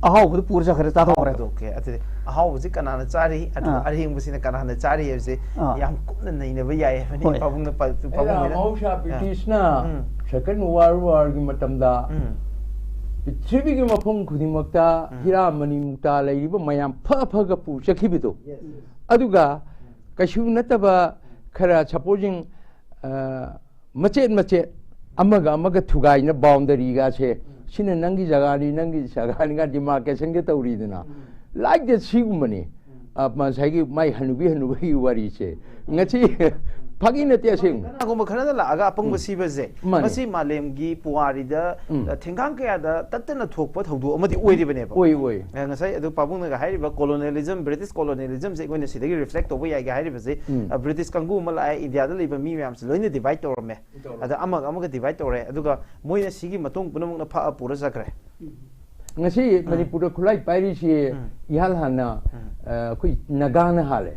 ꯑꯍꯥꯎꯕꯗꯨ ꯄꯨꯔ ꯆꯠꯈ꯭ꯔꯦ, ꯆꯥꯊꯣꯛꯈ꯭ꯔꯦ꯫ ꯑꯍꯥꯎꯕꯗꯣ, okay꯫ ꯑꯗꯨꯗꯤ ꯑꯍꯥꯎꯕꯁꯤ ꯀꯅꯥꯅ ꯆꯥꯔꯤ, ꯑꯗꯨꯒ ꯑꯥ꯫ ꯑꯔꯦꯡꯕꯁꯤ ꯀꯅꯥꯅ ꯆꯥꯔꯤ ꯍꯥꯏꯕꯁꯤ ꯑꯥ꯫ ꯌꯥꯝ ꯀꯨꯞꯅ ꯅꯩꯅꯕ ꯌꯥꯏ ꯍꯥꯏꯕꯅꯤ꯫ ꯍꯣꯏ꯫ ꯄꯥꯕꯨꯡꯅ ꯄ-, ꯑꯩꯅ ꯄꯥꯕꯨꯡ ꯍꯣꯏꯅ꯫ ꯃꯍꯧꯁꯥ ꯑꯥ꯫ ꯕ꯭ꯔꯤꯇꯤꯁꯅ ꯎꯝ꯫ Second World Warꯒꯤ ꯃꯇꯝꯗ ꯎꯝ꯫ ꯄ꯭ꯔꯤꯊꯤꯕꯤꯒꯤ ꯃꯐꯝ ꯈꯨꯗꯤꯡꯃꯛꯇ ꯎꯝ꯫ ꯍꯤꯔꯥ ꯃꯅꯤ ꯃꯨꯛꯇꯥ ꯂꯩꯔꯤꯕ ꯃꯌꯥꯝ ꯐ ꯐꯒ ꯄꯨ ꯆꯠꯈꯤꯕꯗꯣ꯫ Yes, yes꯫ ꯑꯗꯨꯒ ꯀꯩꯁꯨ ꯅꯠꯇꯕ ꯈꯔ supposing, ꯑ, ꯃꯆꯦꯠ ꯃꯆꯦꯠ ꯑꯃꯒ ꯑꯃꯒ ꯊꯨꯒꯥꯏꯅ boundaryꯒꯁꯦ, ꯁꯤꯅ ꯅꯪꯒꯤ ꯖꯒꯥꯅꯤ, ꯅꯪꯒꯤ ꯖꯒꯥꯅꯤꯒ demarcationꯒ ꯇꯧꯔꯤꯗꯅ꯫ Like that ꯁꯤꯒꯨꯝꯕꯅꯤ꯫ ꯑ, ꯉꯁꯥꯏꯒꯤ ꯃꯥꯏ ꯍꯅꯨꯕꯤ ꯍꯅꯨꯕꯒꯤ ꯋꯥꯔꯤꯁꯦ꯫ ꯉꯁꯤ ꯐꯥꯒꯤ ꯅꯠꯇꯦ ꯑꯁꯦꯡꯕ꯫ ꯀꯅꯥꯒꯨꯝꯕ ꯈꯔꯅ ꯂꯥꯛꯑꯒ ꯑꯄꯪꯕ ꯎꯝ꯫ ꯁꯤꯕꯁꯦ, ꯃꯥꯅꯤ꯫ ꯃꯁꯤ ꯃꯥꯂꯦꯝꯒꯤ ꯄꯨꯋꯥꯔꯤꯗ, ꯎꯝ꯫ ꯑ, ꯊꯦꯡꯒꯥꯡ ꯀꯌꯥꯗ ꯇꯠꯇꯅ ꯊꯣꯛꯄ ꯊꯧꯗꯣꯛ ꯑꯃꯗꯤ ꯑꯣꯏꯔꯤꯕꯅꯦꯕ꯫ ꯑꯣꯏ, ꯑꯣꯏ꯫ ꯑ, ꯉꯁꯥꯏ ꯑꯗꯨ ꯄꯥꯕꯨꯡꯅꯒ ꯍꯥꯏꯔꯤꯕ colonialism, British colonialismꯁꯦ ꯑꯩꯈꯣꯏꯅ ꯁꯤꯗꯒꯤ reflect ꯇꯧꯕ ꯌꯥꯏꯒ ꯍꯥꯏꯔꯤꯕꯁꯦ, ꯎꯝ꯫ ꯑ, British ꯀꯥꯡꯕꯨ ꯑꯃ ꯂꯥꯛꯑꯦ, ꯏꯟꯗꯤꯌꯥꯗ ꯂꯩꯕ ꯃꯤ ꯃꯌꯥꯝꯁꯦ ꯂꯣꯏꯅ divide ꯇꯧꯔꯝꯃꯦ꯫ ꯇꯧꯔꯝꯃꯦ꯫ ꯑꯗ ꯑꯃꯒ ꯑꯃꯒ divide ꯇꯧꯔꯦ, ꯑꯗꯨꯒ ꯃꯣꯏꯅ ꯁꯤꯒꯤ ꯃꯇꯨꯡ ꯄꯨꯝꯅꯃꯛꯅ ꯐꯛꯑ ꯄꯨꯔ ꯆꯠꯈ꯭ꯔꯦ꯫ ꯎꯝ꯫ ꯉꯁꯤ ꯃꯅꯤꯄꯨꯔꯗ ꯈꯨꯠꯂꯥꯏ ꯄꯥꯏꯔꯤꯁꯤ ꯏꯍꯥꯟ ꯍꯥꯟꯅ ꯑ, ꯑꯩꯈꯣꯏ ꯅꯥꯒꯥꯅ ꯍꯥꯜꯂꯦ꯫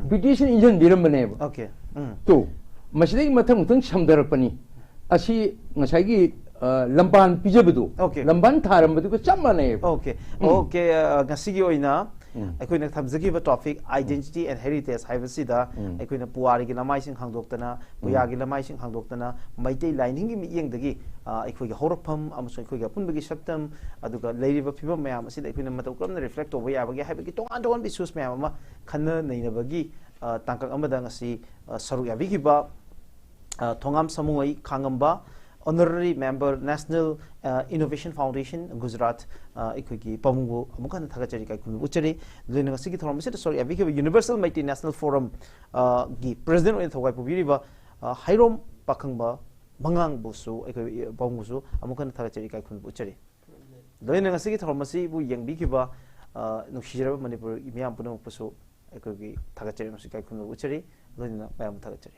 ꯕ꯭ꯔꯤꯇꯤꯁꯅ ꯏꯟꯖꯟꯕꯤꯔꯝꯕꯅꯦꯕ꯫ ꯑꯣꯀꯦ ꯎꯝ ꯇꯨ, ꯃꯁꯤꯗꯒꯤ ꯃꯊꯪ ꯃꯊꯪ ꯁꯝꯊꯔꯛꯄꯅꯤ꯫ ꯑꯁꯤ ꯉꯁꯥꯏꯒꯤ ꯑ, ꯂꯝꯕꯥꯟ ꯄꯤꯖꯕꯗꯨ, Okay. ꯂꯝꯕꯥꯟ ꯊꯥꯔꯝꯕꯗꯨꯒ ꯆꯞ ꯃꯥꯟꯅꯩꯕ꯫ ꯑꯣꯀꯦ ꯑꯣꯀꯦ ꯑ, ꯉꯁꯤꯒꯤ ꯑꯣꯏꯅ ꯑꯩꯈꯣꯏꯅ ꯊꯝꯖꯈꯤꯕ topic identity and heritage ꯍꯥꯏꯕꯁꯤꯗ ꯑꯩꯈꯣꯏꯅ ꯄꯨꯋꯥꯔꯤꯒꯤ ꯂꯃꯥꯏꯁꯤꯡ ꯍꯥꯡꯗꯣꯛꯇꯅ, ꯄꯨꯌꯥꯒꯤ ꯂꯃꯥꯏꯁꯤꯡ ꯍꯥꯡꯗꯣꯛꯇꯅ, ꯃꯩꯇꯩ ꯂꯥꯏꯅꯤꯡꯒꯤ ꯃꯤꯠꯌꯦꯡꯗꯒꯤ ꯑ, ꯑꯩꯈꯣꯏꯒꯤ ꯍꯧꯔꯛꯐꯝ ꯑꯃꯁꯨꯡ ꯑꯩꯈꯣꯏꯒꯤ ꯑꯄꯨꯟꯕꯒꯤ ꯁꯛꯇꯝ, ꯑꯗꯨꯒ ꯂꯩꯔꯤꯕ ꯐꯤꯕꯝ ꯃꯌꯥꯝ ꯑꯁꯤꯗ ꯑꯩꯈꯣꯏꯅ ꯃꯇꯧ ꯀꯔꯝꯅ reflect ꯇꯧꯕ ꯌꯥꯕꯒꯦ ꯍꯥꯏꯕꯒꯤ ꯇꯣꯉꯥꯟ ꯇꯣꯉꯥꯟꯕ issues ꯃꯌꯥꯝ ꯑꯃ ꯈꯟꯅ ꯅꯩꯅꯕꯒꯤ ꯑ, ꯇꯥꯡꯀꯛ ꯑꯃꯗ ꯉꯁꯤ ꯑ, ꯁꯔꯨꯛ ꯌꯥꯕꯤꯈꯤꯕ ꯑ, ꯊꯣꯉꯥꯝ ꯁꯥꯃꯨꯉꯩ ꯈꯥꯉꯝꯕ, Honorary Member, National ꯑ, Innovation Foundation, ꯒꯨꯖꯔꯥꯠ, ꯑ, ꯑꯩꯈꯣꯏꯒꯤ ꯄꯥꯕꯨꯡꯕꯨ ꯑꯃꯨꯛ ꯍꯟꯅ ꯊꯥꯒꯠꯆꯔꯤ, ꯏꯀꯥꯏ ꯈꯨꯝꯅꯕ ꯎꯠꯆꯔꯤ꯫ ꯂꯣꯏꯅ ꯉꯁꯤꯒꯤ ꯊꯧꯔꯝ ꯑꯁꯤꯗ ꯁꯔꯨꯛ ꯌꯥꯕꯤꯈꯤꯕ Universal Meitei National Forum, ꯑ, ꯒꯤ President ꯑꯣꯏꯅ ꯊꯧꯒꯥꯏ ꯄꯨꯕꯤꯔꯤꯕ, ꯑ, ꯍꯩꯔꯣꯝ ꯄꯥꯈꯪꯕ ꯃꯉꯥꯡꯕꯨꯁꯨ, ꯑꯩꯈꯣꯏ ꯄꯥꯕꯨꯡꯕꯨꯁꯨ ꯑꯃꯨꯛ ꯍꯟꯅ ꯊꯥꯒꯠꯆꯔꯤ, ꯏꯀꯥꯏ ꯈꯨꯝꯅꯕ ꯎꯠꯆꯔꯤ꯫ ꯂꯣꯏꯅ ꯉꯁꯤꯒꯤ ꯊꯧꯔꯝ ꯑꯁꯤꯕꯨ ꯌꯦꯡꯕꯤꯈꯤꯕ, ꯑ, ꯅꯨꯡꯁꯤꯖꯔꯕ ꯃꯅꯤꯄꯨꯔ ꯃꯤꯌꯥꯝ ꯄꯨꯝꯅꯃꯛꯄꯨꯁꯨ ꯑꯩꯈꯣꯏꯒꯤ ꯊꯥꯒꯠꯆꯔꯤ ꯑꯃꯁꯨꯡ ꯏꯀꯥꯏ ꯈꯨꯝꯅꯕ ꯎꯠꯆꯔꯤ꯫ ꯂꯣꯏꯅꯅ ꯃꯌꯥꯝꯕꯨ ꯊꯥꯒꯠꯆꯔꯤ꯫